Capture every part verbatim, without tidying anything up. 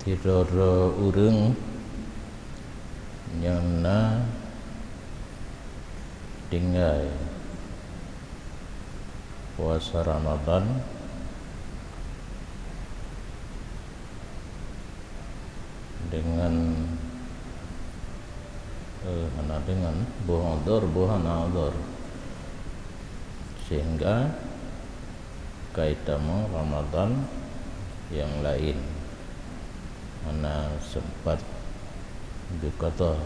Sidroe-droe ureuëng nyang na tinggai puasa Ramadan dengan, eh, hana dengan, boh udhur, boh hana udhur, sehingga ka itamong Ramadan nyang laén, hana seumpat geuqadha,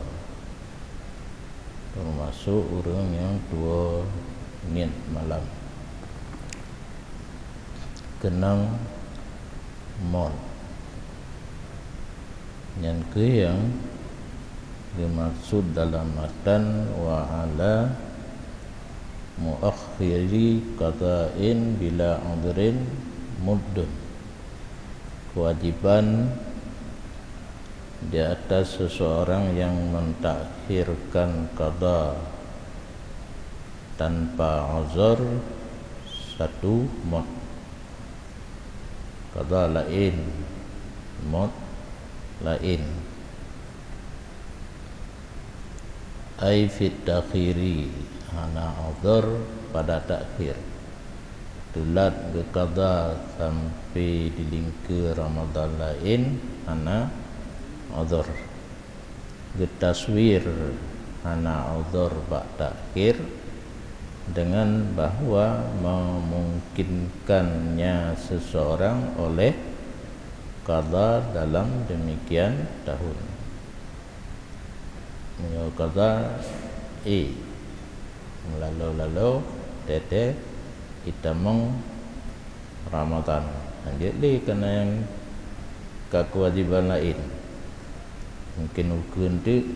teumasok ureuëng nyang tuwoe niet malam, keunong mot. Nyan kheueh nyang geumaksud dalam matan, "Wa 'ala muakhiri qadha'in bila 'udhrin muddun." Kewajiban di atas seseorang yang mentakhirkan qadha tanpa uzur satu mot. Qadha laén, mot laén. Ai fit takhiri, hana uzur pada takhir. Teulat geuqadha sampai dilingkeue Ramadan laén, hana uzur. Geutaswir hana uzur bak takhir dengan bahwa memungkinkannya seseorang oleh qadha dalam demikian tahun. Meunyoe qadha, eh, meulalo-lalo, teuntèe itamong Ramadan. Hanjeuet lé keunan ka kewajiban laén. Mungkin ukeue teuk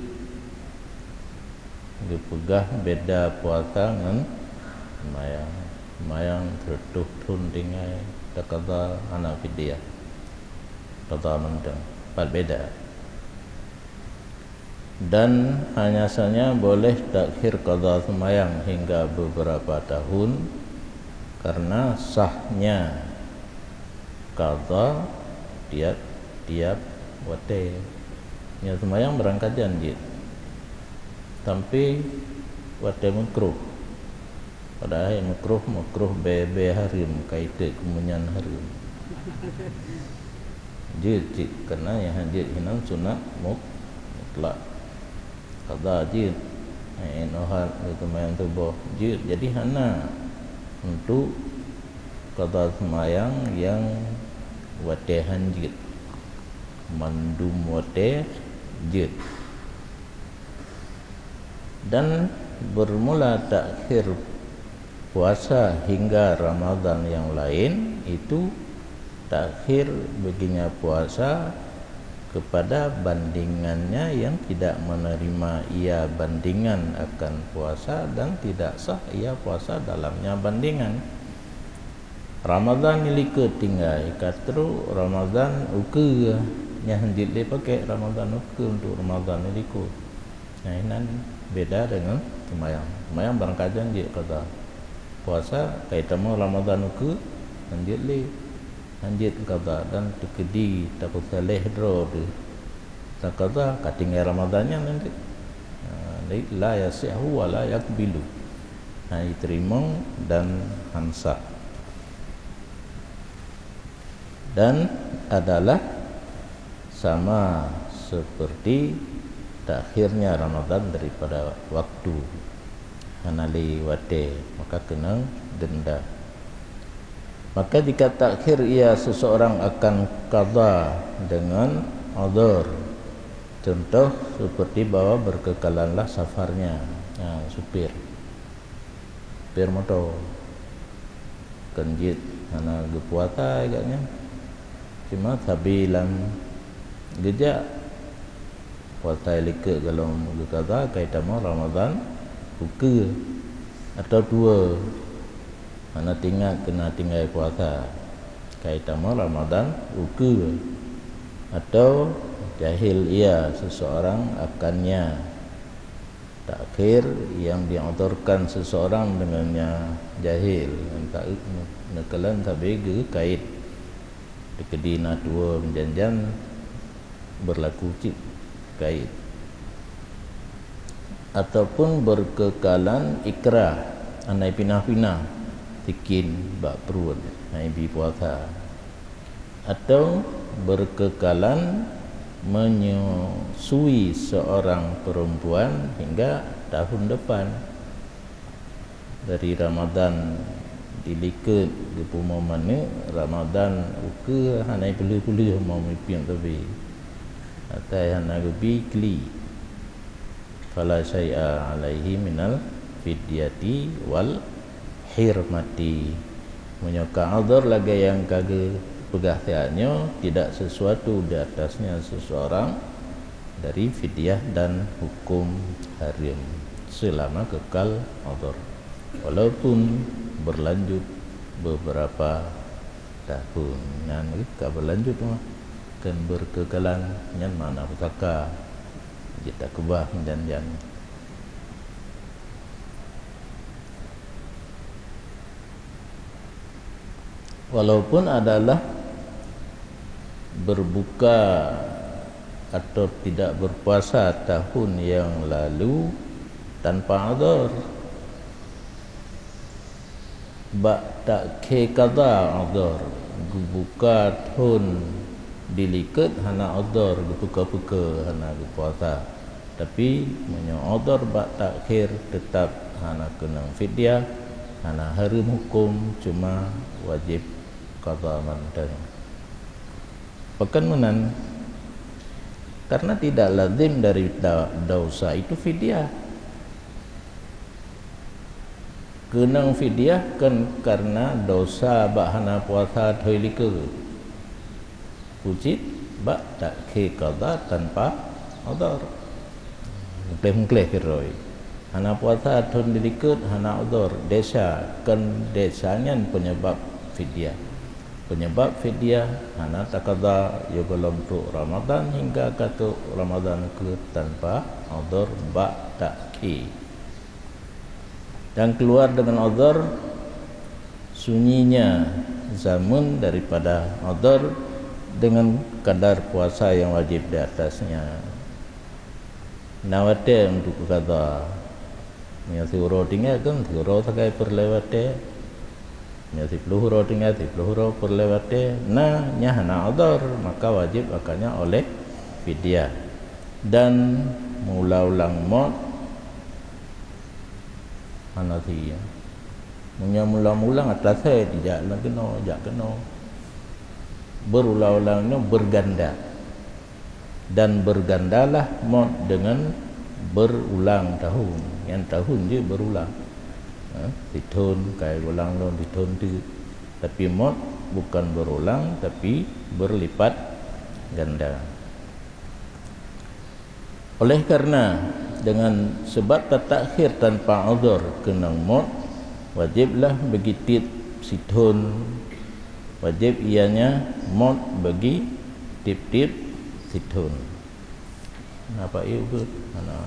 geupeugah beda puasa ngon seumayang. Seumayang seureutôh thon tinggai taqadha hana fidyah. Qadha mantong. Pat beda. Dan hanya saja boleh takhir qadha seumayang hingga beberapa tahun karena sahnya qadha tiap-tiap watèe. Nyoe seumayang beurangkajan jeuet, sampai watèe meukruh. Padahai meukruh, meukruh bèe-bèe hareuem, ka iteuk keu meunyan hareuem. Jeuet cit, karena nyang hanjeuet hinan sunat mut-, mutlak. Qadha jeuet, eh, inohat, seumayang suboh jeuet. Jadi hana untuk qadha seumayang nyang watèe hanjeuet. Mandum watèe jeuet. Dan bermula takhir puasa hingga Ramadan yang lain, itu takhir baginya puasa kepada bandingannya yang tidak menerima ia bandingan akan puasa dan tidak sah ia puasa dalamnya bandingan. Ramadan nyang likot tinggai, ka trok Ramadan ukeue, nyan hanjeuet lé pakèk Ramadan ukeue untuk Ramadan nyang likot. Nah, inan beda dengan seumayang. Seumayang barangkajan jeuet qadha. Puasa, ka itamong Ramadan ukeue, hanjeuet lé, hanjeuet qadha dan teukeudi tapeusaléh droe deuh. Taqadha, ka tinggai Ramadan nyan nanti. Ha, jadi, la yasihhu wa la yaqbilu. Hana jiteurimong dan hana sah. Dan adalah sama seperti takhirnya Ramadan daripada waktu. Hana lé watèe, maka keunong denda. Maka jika takhir ia seseorang akan qadha dengan udhur, contoh seperti bahwa berkekalanlah safarnya, ha, supir, supir moto, kan jeuet hana geupuasa agaknya, cuma sabe lam geujak. Puasa likot golom geukaza, ka itamong Ramadan ukeue atawa tuwoe. Hana teuingat keu na tinggai puasa, ka itamong Ramadan ukeue. Atawa jahil ia seseorang akannya. Takhir yang diudhurkan seseorang dengannya jahil, nyang taeu neukalon sabe geukait. Teukeudi na tuwoe meujan-jan, berlaku cit kait. Ataupun berkekalan ikrah, hana pinah-pinah sikin bak pruet, hana ibi puasa. Atau berkekalan menyusui seorang perempuan hingga tahun depan. Dari Ramadan dilikot geupeumo manök, Ramadan ukeue hana ipeuleueh-peuleueh mau mipiek sabe. Atai hana geubi kli. Fala syai'a alaihi minal fidyati wal hirmati. Meunyoe ka udhur lagée nyang ka geupeugah siat nyoe, tidak sesuatu di atasnya seseorang dari fidyah dan hukum hareuem selama kekal udhur, walaupun berlanjut beberapa tahun. Nyan ka berlanjut mah, kan berkekalan, nyan makna pusaka, jeuet takeubah meujan-jan. Walaupun adalah berbuka atau tidak berpuasa tahun yang lalu tanpa udhur, bak takhé qadha udhur, geubuka thon dilikot hana udhur, geupeuka-peuka hana geupuasa. Tapi meunyoe udhur bak takhir, teutab hana keunong fidyah, hana hareuem huköm, cuma wajéb qadha mantong. Pakon meunan? Karena tidak lazim dari da-, dosa itu fidyah. Keunong fidyah kon karena dosa bak hana puasa thon likot. Ucit bak takhé qadha tanpa udhur. Meukleh-meukleh keudroe. Hana puasa thon dilikot hana udhur, desya, kon desya nyan penyebab fidyah. Penyebab fidyah hana taqadha yôh gohlom trok Ramadan hingga ka trok Ramadan ukeue tanpa udhur bak takhé. Dan keluar dengan udhur, sunyinya zaman daripada udhur dengan kadar puasa yang wajib di atasnya. Na watée untuk qadha. Meunyoe siuroe tinggai kan, siuroe sagai peureulée watée. Meunyoe siploh uroe tinggai, siploh uroe peureulée watée. Na, nyan hana udhur, maka wajib akannya oleh fidyah. Dan meuulang-ulang mot hana sie. Meunyoe meuulang-ulang, atra asai dijak lam keunoe, jak keunoe. Berulang-ulang nyoe berganda. Dan bergandalah mot dengan berulang tahun. Nyan tahun jih berulang. Ha, sithon kai ulang lom sithon teuk. Tapi mot bukan berulang, tapi berlipat ganda. Oleh karena dengan sebab tatakhir tanpa udhur keunong mot, wajiblah bagi tiep sithon, wajib ianya mot bagi tiep-tiep sithon. Napa ié ubeut? Hana.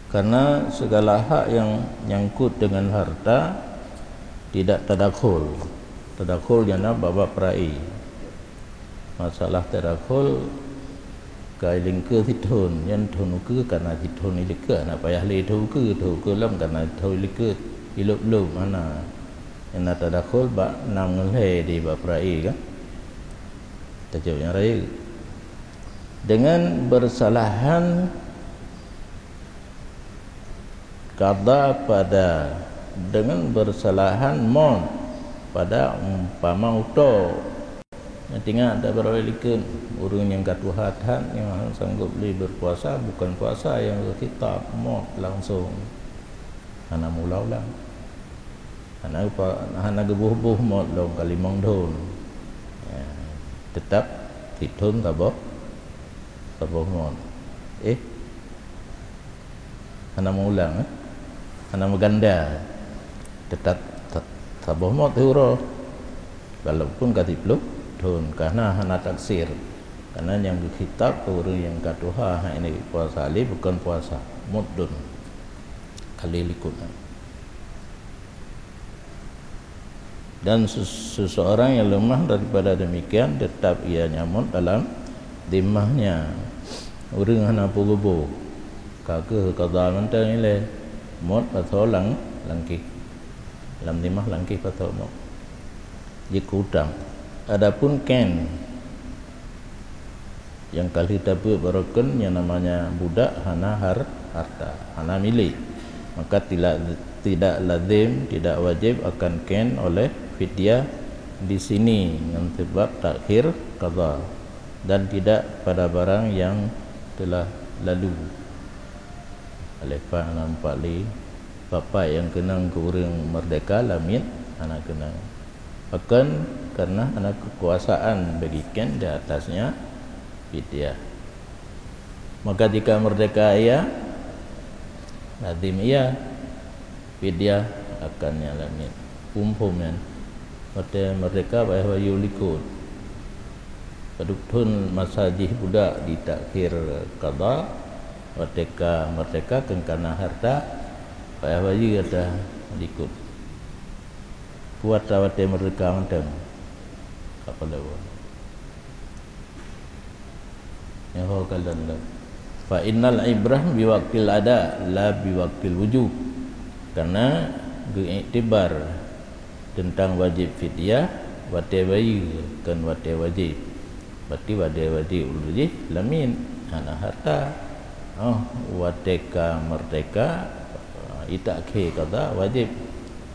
Karena segala hak yang nyangkut dengan harta tidak tadakhul. Tadakhul jana baba perai. Masalah tadakhul kai lingke sithon, nyan thon ukeue kana sithon ilike, hana payah lé thon ukeue, thon ukeue lom kana thon ilike, ilop lom hana. Nyana tadakhul bak nam ngon lhée di bak perai kan. Tajok nyang rayeuk. Dengan bersalahan qadha pada, dengan bersalahan mot pada umpama utoe. Nyang tingat dak beuraya likot ureuëng nyang ka tuha that nyang hana sanggob lé berpuasa, bukan puasa nyang geukhitab, mot langsung. Hana meuulang-ulang. Hana pa-, hana geuboh-boh mot lom ka limong thon. Ya, teutap sithon saboh, saboh mot. Eh, hana meuulang, eh? Hana meuganda. Teutap sa-, saboh mot siuroe. Walaupun ka siploh thon, karena hana taksir. Karena nyang geukhitab keu ureuëng nyang ka tuha hana puasa lé bukan puasa, mot thon. Kali likot. Dan ses-, seseorang yang lemah daripada demikian, tetap ia nyamot dalam zimmahnya. Ureuëng hana peuguboh, ka kheueh qadha mantong ilée, mot pasoe lam, langkéh. Lam zimmah langkéh pasoe mot. Jikeu utang. Adapun ken, nyang ka lheueh tapeuet baroe ken, nyang namanya budak hana har-, harta, hana milék. Maka tidak, tidak lazim, tidak wajib akan ken oleh fidyah di sini ngon sebab takhir qadha, dan tidak pada barang yang telah lalu. Aleh pa na empat lé, bapak nyang keunong keu ureuëng merdeka lamiet hana keunong. Pakon? Karena hana kekuasaan bagi ken di atasnya fidyah. Maka jika merdeka ia, lazim ia fidyah akan nyang lamiet. Umphom nyan, watée merdeka payah bayeue likot. Padub thon masa jih budak di takhir qadha, watée ka merdeka keu kana harta, payah bayeue ata likot. Kuat watée merdeka mantong. Apa lawan? Nyoe ho kalon lom. Fa innal ibrah biwaqtil ada la biwaqtil wujub. Karena geuiktibar teuntang wajéb fidyah watée bayeue, kon watée wajéb. Berarti watée wajéb ulôn jih lamiet, hana harta. Oh, watée ka merdeka, ita khe qadha wajéb,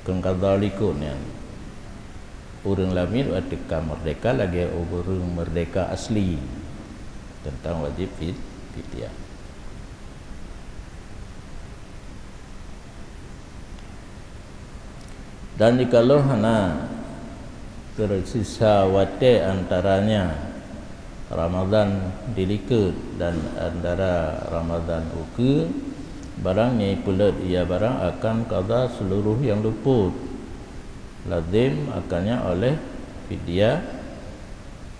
kon qadha likot nyan. Ureuëng lamiet watée ka merdeka lagée ureuëng merdeka asli teuntang wajéb fit-, fidyah. Dan jikalau hana tersisa watée antaranya Ramadhan dilikot dan antara Ramadhan ukeue, barang nyang ipeuleuet ia barang akan qadha seluruh nyang luput. Lazim akannya oleh fidyah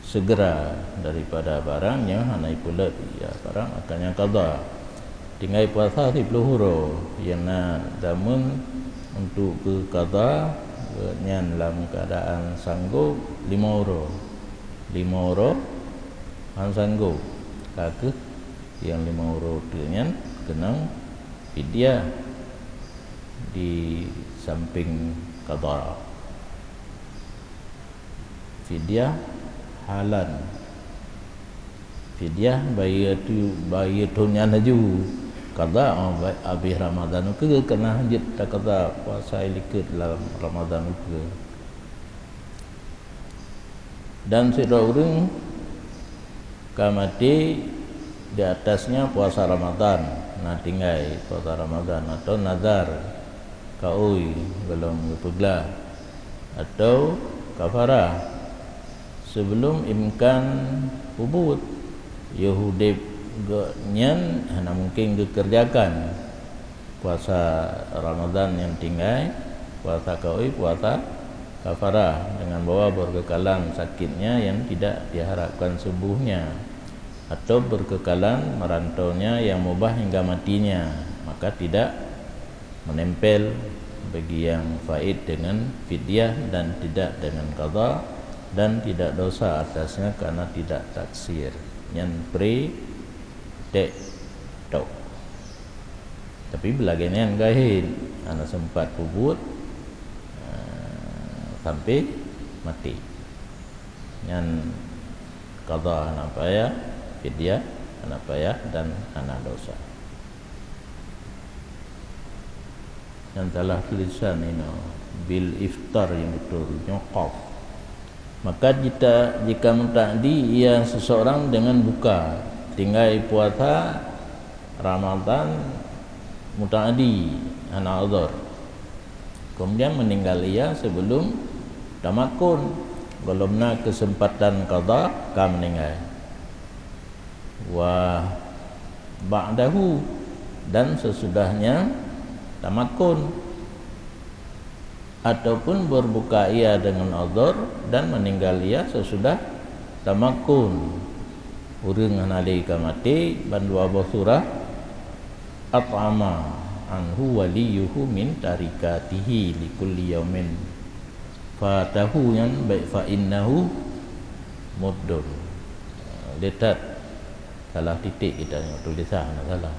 segera daripada barang nyang hana ipeuleuet ia barang akannya qadha. Tinggai puasa siploh uroe, nyang na dameun untuk geuqadha, nyan lam keuadaan sanggob lima uroe. Lima uroe han sanggob, ka kheueh nyang lima uroe teuk nyan keunong fidyah di samping qadha. Fidyah halan. Fidyah bayeue tu, bayeue thon nyan laju. Qadha, oh, ba-, abéh Ramadhan ukeue, keunan jeuet taqadha puasa likot lam Ramadhan ukeue. Dan sidroe ureuëng ka maté di atasnya puasa Ramadhan, na tinggai puasa Ramadhan, atau nazar, kaôi gohlom geupeuglah, atau kafarah. Sebelum imkan peubuet, yoh udeb gobnyan hana mungken geukeureujakan puasa Ramadhan nyang tinggai, puasa kaôi, puasa kafarah, dengan bahwa berkekalan sakitnya yang tidak diharapkan sembuhnya, atau berkekalan merantaunya yang mubah hingga matinya, maka tidak menempel bagi yang faid dengan fidyah dan tidak dengan qadha, dan tidak dosa atasnya karena tidak taksir. Nyan pre tek tok. Tapi beulagée nyan gahen, hana sempat peubuet, eh, sampai mati. Nyan qadha hana payah, fidyah hana payah, dan hana dosa. Nyan salah tulisan inoe, bil iftar nyang beutôi, nyoe qaf. Maka jita, jika muta'addi ia seseorang dengan buka, tinggai puasa Ramadhan muta'addi, hana uzur. Kemudian meninggal ia sebelum tamakun, gohlom na kesempatan qadha, ka meninggal. Wa ba'dahu, dan sesudahnya tamakun. Ataupun berbuka ia dengan uzur dan meninggal ia sesudah tamakun. Ureuëng hana lé ka maté, ban dua boh surah, at'ama anhu waliyuhu min tarikatihi likulli yaumin. Fatahu nyan baik fa innahu muddun. Lihat, salah titik kita nyoe, tulisan na salah.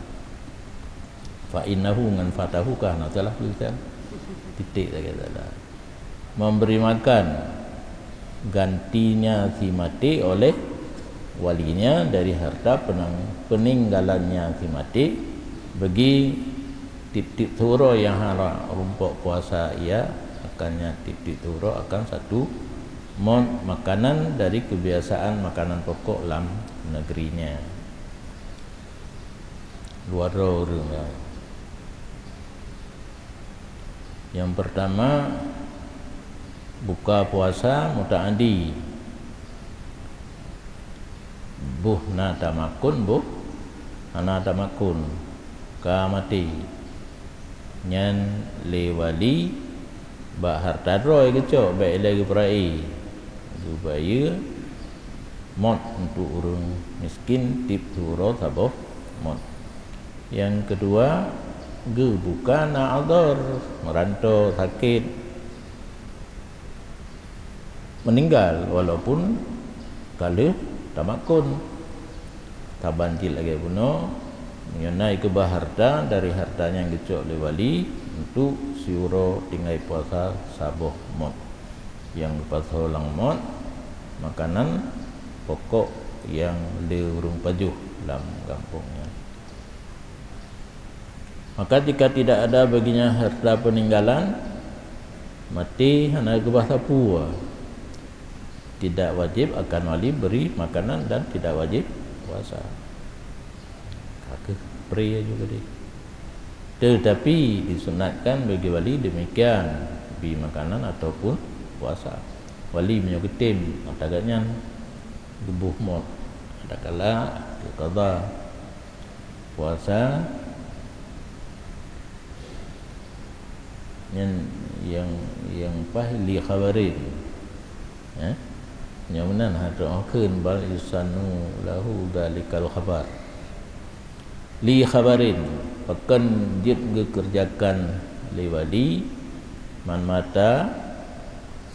Fa innahu ngon fatahu ka na salah tulisan. Titik saja salah. Memberi makan gantinya si mati oleh walinya dari harta penang-, peninggalannya si mati, bagi tiep-tiep siuroe nyang hana rumpok puasa ia, akannya tiep-tiep siuroe akan satu mot makanan dari kebiasaan makanan pokok lam negerinya. Dua droe ureuëng nyan. Nyang pertama, buka puasa mutaadi. Boh na tamakon, boh hana tamakon, ka maté. Nyan lé wali bak hareuta droe geucok, bék ilée geupeura'i. Geubayeue mot untuk ureuëng miskin tiep siuroe saboh mot. Nyang keudua, geubuka na udhur, meuranto, sakét, meuninggal walaupun ka lheueh tamakon. Saban cit lagée bunoe, meunyoe na ikeubah hareuta dari hareuta nyang geucok lé wali untuk siuroe tinggai puasa saboh mot. Nyang geupasoe lam mot makanan pokok nyang lé ureuëng pajoh lam gampông nyan. Maka jika tidak ada baginya harta peninggalan, maté hana geubah sapeue, tidak wajib akan wali beri makanan dan tidak wajib puasa. Ka keuh pré juga deh. Tetapi disunatkan bagi wali demikian, beri makanan ataupun puasa. Wali meunyoe geutem mata geuh nyan geuboh mot, adakala geuqadha puasa. Nyan nyang, nyang paih li khabarin. Eh? Nyang meunan hana teu'oh kheun, bal yusannu lahu dzalikal khabar. Li khabarin, pakon jeuet geukeureujakan lé wali, man mata,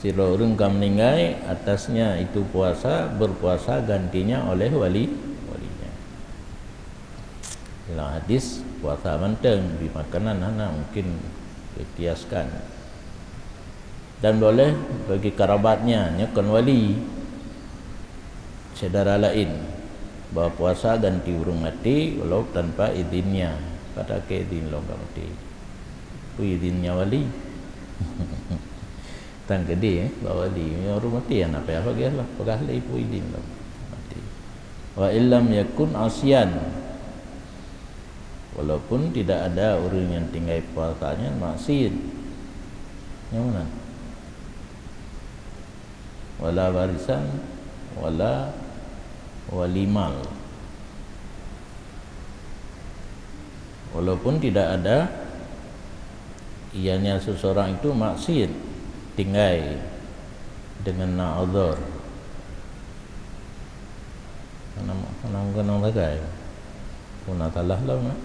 sidroe ureuëng ka meuninggai, atasnya itu puasa, berpuasa gantinya oleh wali, walinya. Dalam hadis, puasa mantong, bri makanan hana mungkin dikiaskan. Dan boleh bagi karabatnya, nyoe kon wali, syedara laén, bahwa puasa ganti ureuëng maté walau tanpa idinnya, pat lakée idin lom ka maté. Peue idinnya wali? Tan keudeh, eh, bak wali. Meunyoe ureuëng maté, hana payah bagah lah, peugah lé peue idin lom maté. Wa illam yakun asiyan, walaupun tidak ada ureuëng nyang tinggai puasa nyan maksiet. Nyang meunan. Wala warisan, wala walimal. Walaupun tidak ada, ianya seseorang itu maksiet, tinggai dengan na udhur. Hana, hana meukeunong sagai. Puna salah lom, eh.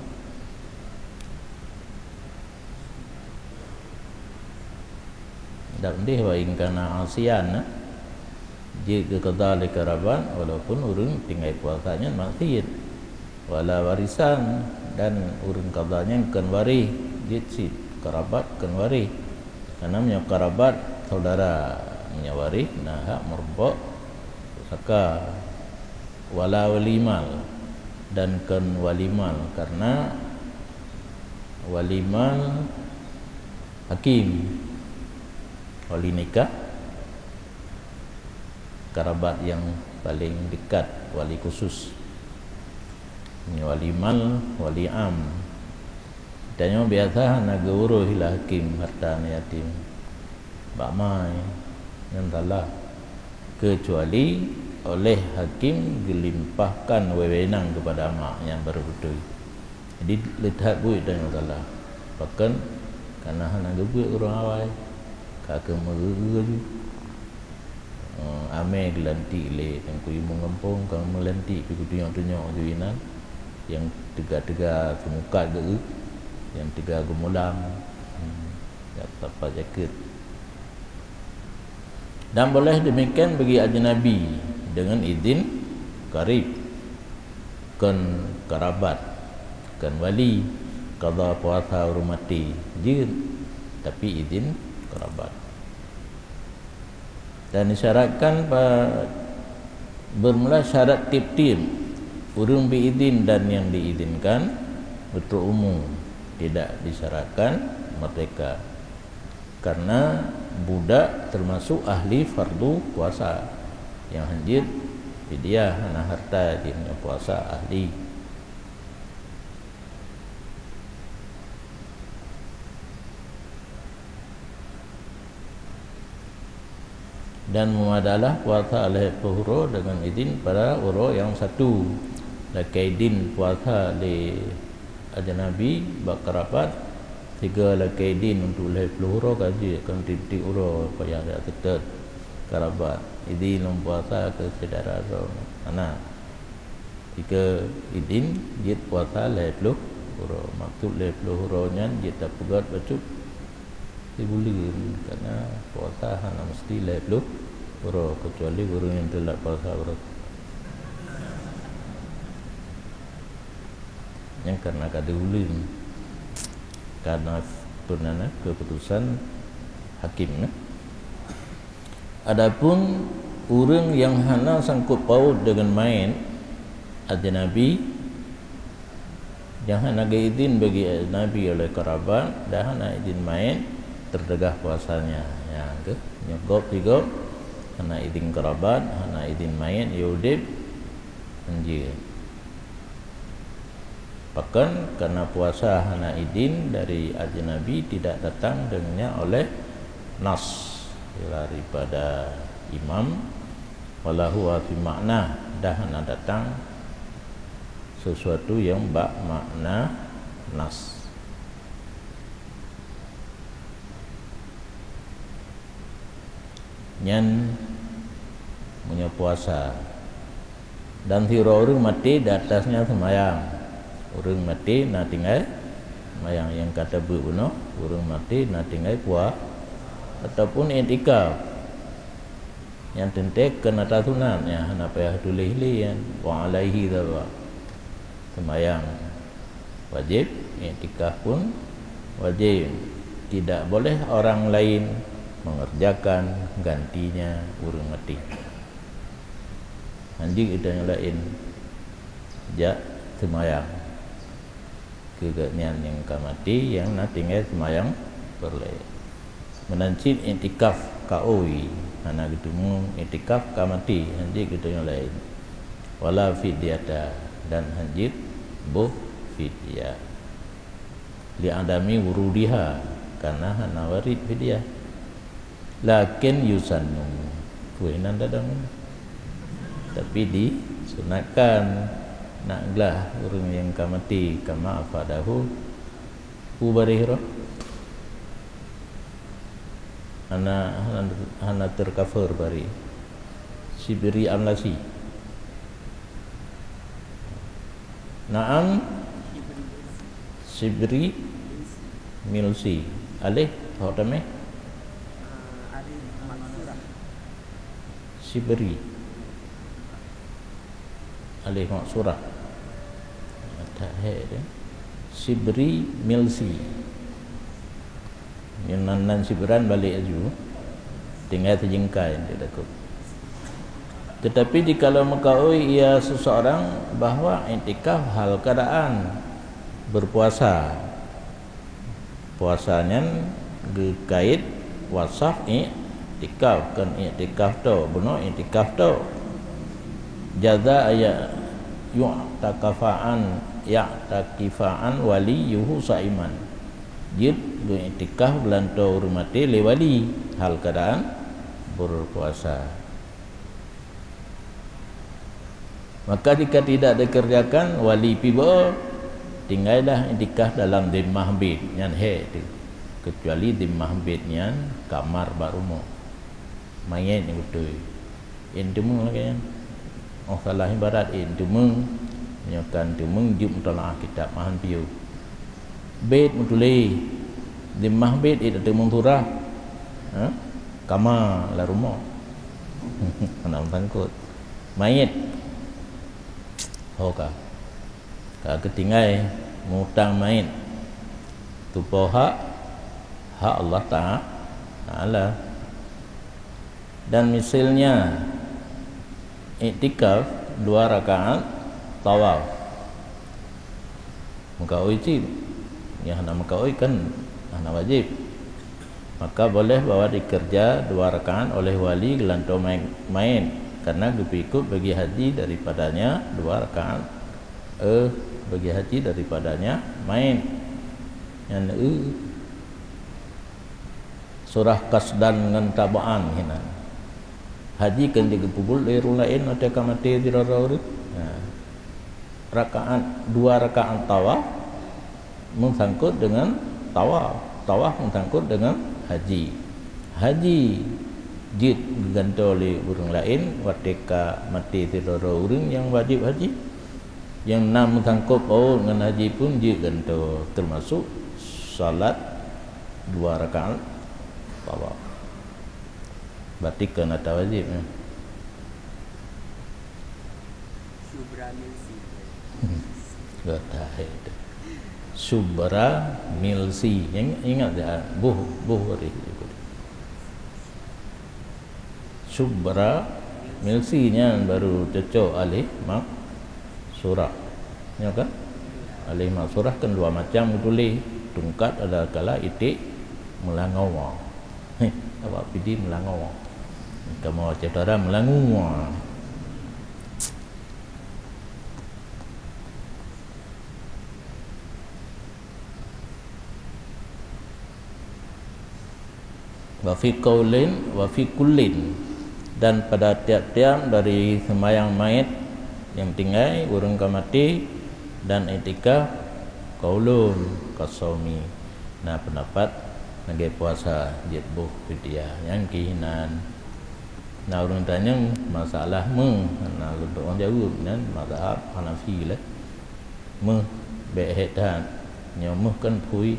Dak mendeh wa in kana asiyan, eh. Jeuet geuqadha lé karabat, walaupun ureuëng tinggai puasa nyan maksiet. Wala warisan, dan ureuëng qadha nyan kon waréh, jeuet cit karabat kon waréh. Karena meunyoe karabat, saudara, meunyoe waréh, na hak meurumpok pusaka. Wala walimal, dan kon walimal, karena walimal hakim, wali nikah, karabat yang paling dekat, wali khusus. Walimal, wali am. Tanyoe biasa hana geuurus lé hakim harta aneuk yatim. Bak mai, nyan salah. Kecuali oleh hakim geulimpahkan wewenang keupada mak nyang baru beutôi. Jadi, le that buet tanyoe salah. Pakon, karena hana geubeuet ureuëng awai. Ka keuh meugeue-geue ju. Eh, amé geulantik lé Teungku Imum Gampông, ka meulantik pih geutunyok-tunyok ju inan, nyang teuga-teuga seumukat geu-, nyang teuga geumulam, hmm, jak tapat jakeuet. Dan boleh demikian bagi ajnabi dengan izin qarib, kon kerabat, kon wali, qadha puasa ureuëng maté jeuet, tapi izin kerabat. Dan disyaratkan pa-, bermula syarat tiep-tiep ureuëng bi izin dan nyang diizinkan beutôi umu, tidak disyaratkan merdeka. Karena budak termasuk ahli fardu puasa, nyang hanjeuet fidyah hana harta jih ngon puasa ahli. Dan meumadalah puasa lhée ploh uroe dengan izin pada uroe nyang satu. Lakée idin puasa lé ajnabi bak kerabat, sigoe lakée idin untuk lhée ploh uroe ka jeuet, kon tiep-tiep uroe payah jak seutôt kerabat. Idin lom puasa keu syedara droe, hana. Jika idin jeuet puasa lhée ploh uroe, maksud lhée ploh uroe nyan jeuet tapeugét bacut sibuleuen, karena puasa hana meusti lhée ploh uroe, keucuali ureuëng nyang teulat puasa berarti. Nyang karena ka diuleuen, karena peunana keuputusan hakim, ya. Adapun ureuëng nyang hana sangkot paut deungon manyét, ajnabi, nyang hana geuidin bagi ajnabi oleh kerabat dan hana idin manyét, teudeugah puasanya. Nyang keuh, nyoe gob sigob, hana idin kerabat, hana idin manyét, ya udeb, hanjeuet. Pakon? Karena puasa hana idin dari ajnabi tidak datang dengannya oleh nas daripada imam, wala huwa fi makna, dan hana datang sesuatu yang bak makna nas. Nyan meunyoe puasa. Dan sidroe ureuëng maté di atasnya seumayang. Ureuëng maté na tinggai seumayang nyang ka teubeuet bunoe, ureuëng maté na tinggai pua-, ataupun iktikaf. Nyang teuntée keu na tasunat, nyang hana payah tuléh lé nyan. Wa alaihi sabab. Seumayang wajéb, iktikaf pun wajéb. Tidak boleh orang lain mengerjakan gantinya ureuëng maté. Hanjeuet geutanyoe laén jak seumayang keu gobnyan nyang ka maté, nyang na tinggai seumayang peureulée. Meunan cit iktikaf kaôi hana geuteumeung, iktikaf ka maté, hanjeuet geutanyoe laén. Wala fidyata, dan hanjeuet boh fidyah. Li adami wurudiha, karena hana waréd fidyah. Lakin yusannu, peue nan dadong. Tapi disunatkan nak glah ureuëng nyang ka maté, kama afadahu, peue bareh roh. Hana, hana, hana tercover bareh. Sibri amlasi. Naam, sibri milsi. Alif, hok tameh. Sibri. Alif maksurah. Atak hek dia. Sibri milsi. Nyan nan, nan sibran balek laju. Tinggai sijingkai, dia takut. Tetapi jikalau meukaôi ia seseorang bahwa iktikaf hal keadaan berpuasa, puasa nyan geukait wasaf iktikaf, kon iktikaf tok, bunoe iktikaf tok. Jaza aya yu'takafaan, ya'takifaan waliyuhu saiman. Jeuet geuiktikaf geulantoe ureuëng maté lé wali, hal keadaan berpuasa. Maka jika tidak dikerjakan, wali pih beu, tinggailah iktikaf dalam zimmah bit, nyan hek teuh. Kecuali zimmah bit nyan kamar bak rumoh. Manyét nyang beutôi. Intumeung lagée nyan. Oh, salah ibarat intumeung, nyoe kan tumeung jeuet mutalaah kitab mahan piôh. Bit meutuléh, zimmah bit iteumueng surah. Ha? Kama lam rumoh. Hana meusangkot. Mait. Ho ka. Ka geutinggai mutang mait. Tupo hak, hak Allah Ta-, Taala. Dan misalnya iktikaf dua rakaat tawaf. Meukaôi cit. Nyang hana meukaôi kan hana wajéb. Maka boleh bahwa dikerja dua rakaat oleh wali geulantoe mait, mait, karena geupeuikot bagi haji daripadanya dua rakaat, eh, bagi haji daripadanya mait. Nyan, eh, surah qasdan ngon tabaan hinan. Haji kan jigeupeubuet lé ureuëng laén watée ka maté sidroe-droe ureuëng. Nah, rakaat, dua rakaat tawaf meusangkot deungon tawaf. Tawaf meusangkot deungon haji. Haji jeuet geugantoe lé ureuëng laén watée ka maté sidroe-droe ureuëng nyang wajéb haji. Nyang na meusangkot paut ngon haji pun jeuet gantoe, teumasok salat dua rakaat tawaf. Berarti kon ata wajéb, eh. Subra milsi. Gata itu. Subra milsi. Ingat, ingat ya, buh, buh hari itu. Subra milsi nyan baru cocok alih maksurah. Nyo kan? Alih maksurah kan dua macam geutuléh. Tungkat adakala iték meulangoe. Heh, awak Pidie meulangoe. Kamoe Aceh Utara meulangoe. Wa fi qaulin, wa fi kullin, dan pada tiap-tiap dari seumayang mait nyang tinggai, ureuëng ka maté, dan iktikaf, qaulun kasaumi. Na peundapat lagée puasa jeuet boh fidyah nyang kihinan. Na ureuëng tanyong masalah meuh, na lôn tuan jaweueb nyan mazhab Hanafi lé. Meuh bék hék that. Nyoe meuh kan phui,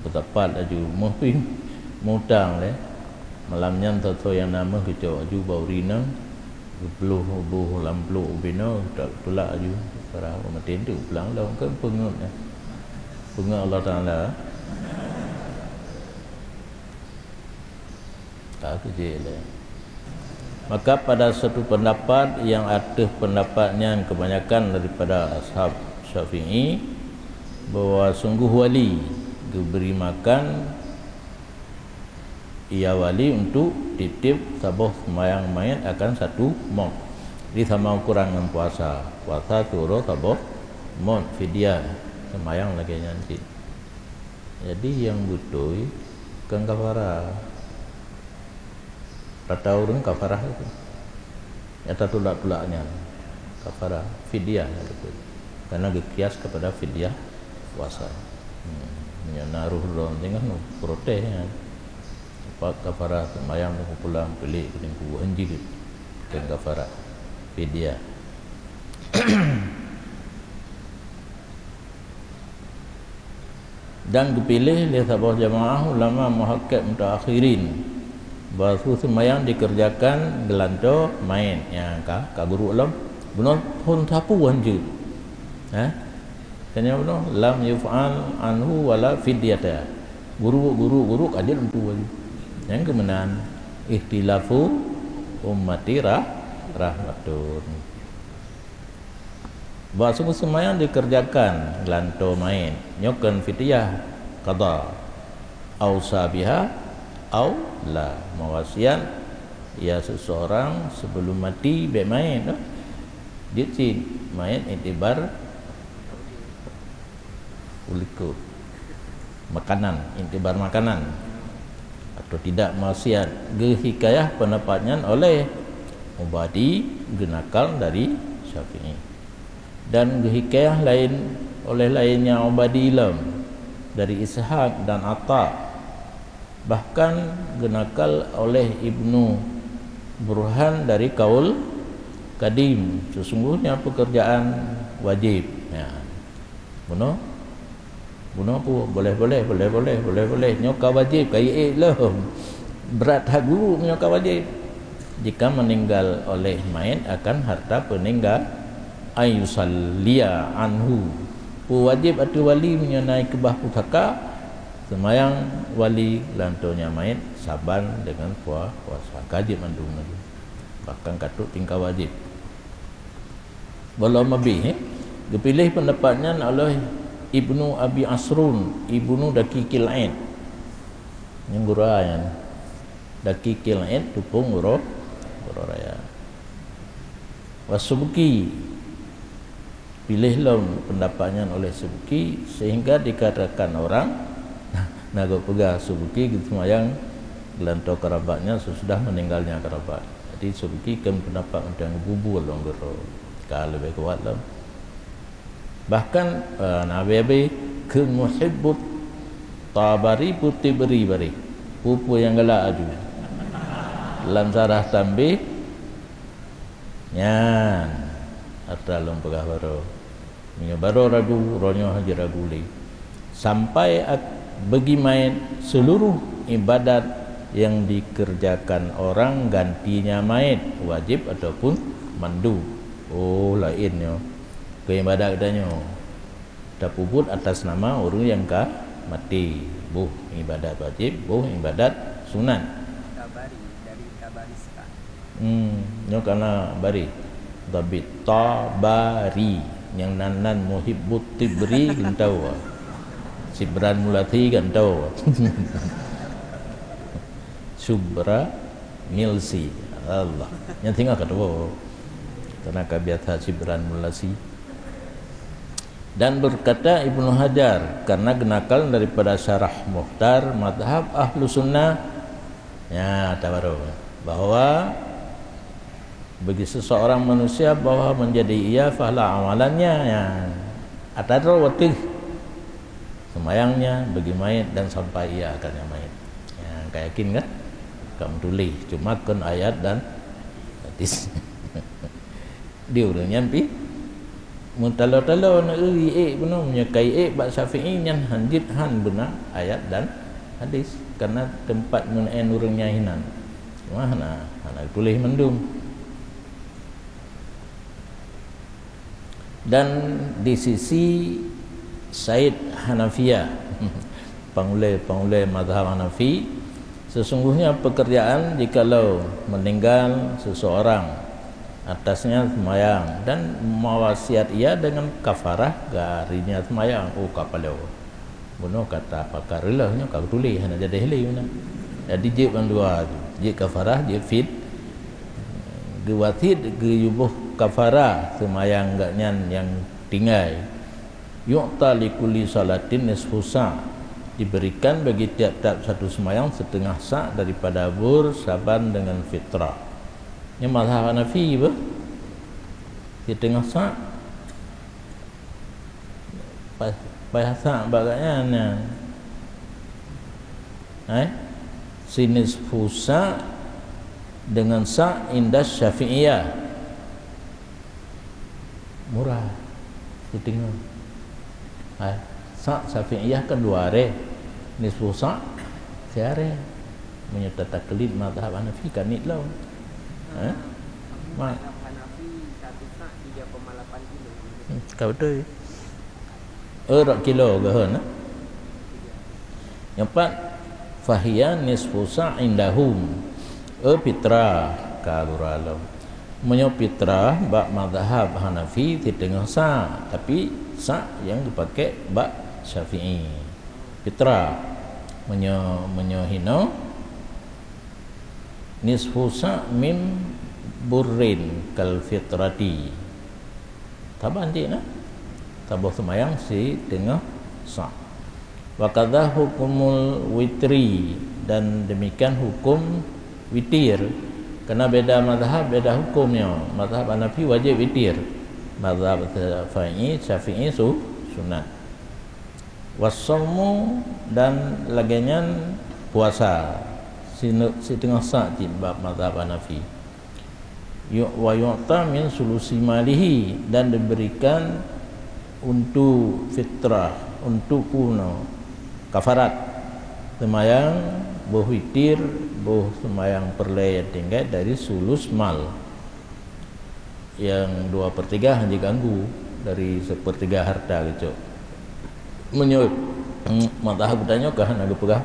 peusapat laju meuh pih mutang lé. Malam nyan soe-soe nyang na meuh geucok laju bak ureuëng inong, geupluh boh lam pluek ubé noe, geutulak laju. Para ureuëng maté tu pulang lom kan peungeut nyan. Peungeut Allah Taala. Ka keujeuet lé. Maka pada satu pendapat yang ateueh pendapat nyan kebanyakan daripada ashab Syafi'i, bahwa sungguh wali geubri makan ia wali untuk titip saboh seumayang mait akan satu mot. Di sama ukuran ngon puasa. Puasa suroh saboh mot fidyah. Seumayang lagée nyan cit. Jadi nyang beutôi kon kafarah. Rata ureuëng kafarah itu. Nyata tulak-tulak nyan kafarah, fidyah nyan beutôi. Karena geukias kepada fidyah puasa. Hmm. Nyan na roh droe tengah nu protes nyan. Apa kafarah seumayang pulang pelik keuning kuwah jeuet. Kon kafarah, fidyah. Dan geupiléh lé saboh jamaah ulama muhakkik mutaakhirin bahwa su seumayang dikerjakan geulantoe mait nyang ka, ka guruk lom. Bunoe phon sapeue han jeuet. Ha? Tanya bunoe, lam yuf'al anhu wala fidyata. Guruk, guruk, guruk, ka jeuet lom tu laju. Nyang keumeunan, ikhtilafu ummati rah-, rahmatun. Bahwa sungguh seumayang dikerjakan geulantoe mait, nyoe kon fidyah qadha. Ausa biha au la, mewasiat ya seseorang sebelum mati bék mait, noh. Jeuet cit mait iktibar ulikot. Makanan, iktibar makanan atau tidak maksiat. Geuhikayah pendapat nyan oleh Ubadi, geunakal dari Syafi'i. Dan geuhikayah laén oleh laén nyan Ubadi lom dari Ishaq dan Ata. Bahkan geunakal oleh Ibnu Burhan dari kaul kadim, sesungguhnya pekerjaan wajib. Ya. Bunoe Bunoe pu, boleh, boleh, boleh, boleh, boleh, boleh. Nyoe ka wajéb, ka ié lom. Brat that guru nyoe ka wajéb. Jika meninggal oleh mait akan harta peninggal, an yusalliya anhu. Peu wajéb ateueh wali meunyoe na keubah pusaka, seumayang wali lam tonya mait saban dengan pua-, puasa. Ka jeuet mandum laju. Bahkan ka trok tingkat wajéb. Boh lom abéh, eh? Geupiléh peundapat nyan oleh Ibnu Abi Asrun, Ibnu Daqiqil Aid. Nyang gura nyan. Daqiqil Aid, tupông uroe, uroe raya. Wa Subki, piléh lom peundapat nyan oleh Subki, sehingga dikatakan orang, na geupeugah Subki geuseumayang geulantoe kerabat nyan sesudah meninggalnya kerabat. Jadi, Subki kon peundapat mantong bubu lom geuroe. Ka leubeh kuat lom. Bahkan, eh, na abéh-abéh kheun Muhibbut Tabari putih beri bari. Peue-peue nyang galak aju. Lam sarah tambéh, nyan atra lôn peugah baroe. Meunyoe baroe ragu, uroe nyoe hana jiragu lé. Sampai ak-, bagi mait, seluruh ibadat yang dikerjakan orang gantinya mait, wajib ataupun mandub. Oh, laén nyoe. Keu ibadat geutanyoe tapeubuet atas nama ureuëng nyang ka maté. Boh ibadat wajib, boh ibadat sunat. Tabari, dari Tabarista. Hmm, nyoe kana bari. Dhabit Tabari. Nyang nan-nan Muhibbut Tibri kan tau. Sibran Mulasi kan tau. Subra Milsi. Allah. Nyang singoh ka tuwoe. Karena ka biasa Sibran Mulasi. Dan berkata Ibnu Hajar, karena geunakal daripada Syarah Mukhtar Madhab Ahlu Sunnah, ya, tabaru, bahwa bagi seseorang manusia bahwa menjadi ia pahala amalannya, ya, atadro watih semayangnya bagi mait dan sampai ia akan yang mait. Ya, ka yakin kan? Ka meutuléh, cuma kon ayat dan hadis. Di ureuëng nyan pih meutalo-talo na eu ék bunoe, meunyoe ka ék bak Syafi'i nyan hanjeuet han beuna ayat dan hadis, karena teumpat meunan ureuëng nyan hinan. Cuma hana, hana tuléh mandum. Dan di sisi Said Hanafiyah, pangulée-pangulée mazhab Hanafi, sesungguhnya pekerjaan jikalau meninggal seseorang atasnya sembahyang dan mewasiat ia dengan kafarah garinya sembahyang, oh, ka palau. Bunoe kata pakar reuloh nyoe ka geutuléh hana jadi lé meunan. Jadi jeuet bandua tu, jeuet kafarah, jeuet fit. Geuwasiet geuyuboh kafarah seumayang geuh nyan nyang tinggai. Yu'ta li kulli salatin nisfu sa', diberikan bagi tiap-tiap satu seumayang setengah sa' daripada bur saban dengan fitrah. Nyoe mazhab Hanafi beuh? Setengah sa'? Pas, pas sa' bak gobnyan nyan. Eh? Sinisfu sa' dengan sa' inda Syafi'iyah. Murah. Siteungoh. Eh? Sa' Syafi'iyah kan dua aré. Nisfu sa' siaré. Meunyoe tataklid mazhab Hanafi kan nit lom. Eh? Ma- Hanafi satu sa' tiga koma lapan kilo. Hmm, ka beutôi. Eh, rot kilo geuhon, eh? Nyang pat, fahiya nisfu sa' indahum. Eh, fitrah ka gura lom. Meunyoe fitrah bak mazhab Hanafi siteungoh sa', tapi sa' nyang geupaké bak Syafi'i. Fitrah. Meunyoe, meunyoe hinoe, nisfu sa' min burrin kal fitrati. Saban cit na. Saboh seumayang siteungoh sa'. Wa kadza hukumul witri, dan demikian hukum witir. Karena beda mazhab, beda hukum nyoe. Mazhab Hanafi wajéb witir. Mazhab Syafi'i, Syafi'i su-, sunat. Wasaumu, dan lagée nyan puasa, sine-, siteungoh sa' cit bak mazhab Hanafi. Yu-, wa yu'ta min sulusi malihi, dan diberikan untuk fitrah, untuk kuno, kafarat. Seumayang boh witir, boh seumayang peureulée nyang tinggai dari sulus mal. Nyang dua per tiga hana jiganggu, dari seupeurtiga harta geucok. Meunyoe mazhab geutanyoe ka hana geupeugah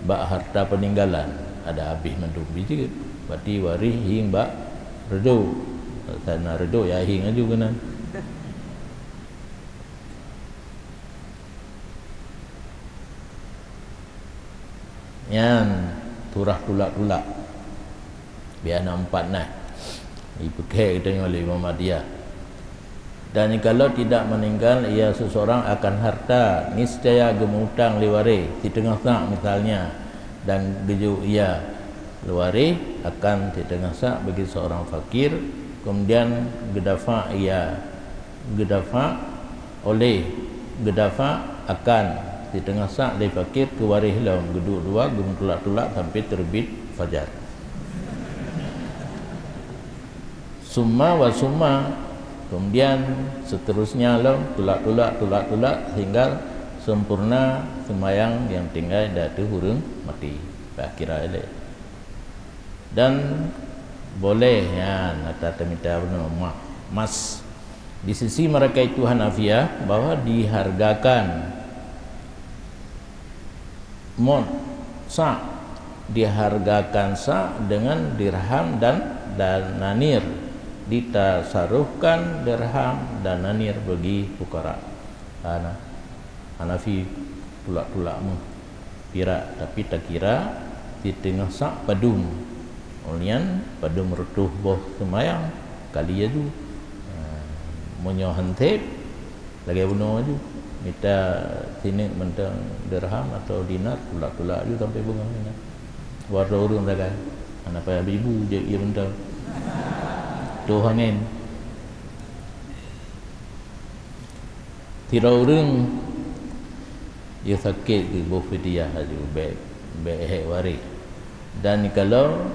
bak harta peuninggalan, ada habéh mandum biji, berarti waréh hieng bak reudôk. Sana reudôk ya hieng aju keunan. Nyan surah Tulak-tulak. Biasa na empat nah. Ipeugah geutanyoe lé Imam Atiyah. Dan jikalau tidak meninggal ia seseorang akan harta, niscaya geumeuutang lé waréh, siteungoh sak misalnya, dan geujok ia lé waréh akan siteungoh sak bagi seorang fakir, kemudian geudafa ia geudafa oleh, geudafa akan siteungoh sak lé fakir keu waréh lom, geuduek dua geumeutulak-tulak sampai teurbit fajar. Summa wa summa, kemudian seterusnya lom, tulak-tulak, tulak-tulak, sehingga sempurna seumayang nyang tinggai di ateueh ureuëng maté. Bah kira ilée. Dan boleh, nyan, ata teumita bunoe ma-, mas. Di sisi mereka itu Hanafiyah, bahwa dihargakan mod, sa, dihargakan sa dengan dirham dan dananir, ditasarufkan dirham dananir bagi fukara. Hana, Hanafi tulak-tulak meuh pirak, tapi takira siteungoh sak padum. Ulian padum reutôh boh seumayang kali aju. Ha, meunyoe han sép, lagée bunoe aju. Mita sineuk mantong dirham atau dinar, tulak-tulak aju sampai beungoh nyan. Watée ureuëng sagai, hana payah beuibu jeuet ie mantong. Toh angén. Sidroe ureuëng, ia sakét geuboh fidyah laju, bék, bék hék waréh. Dan kalau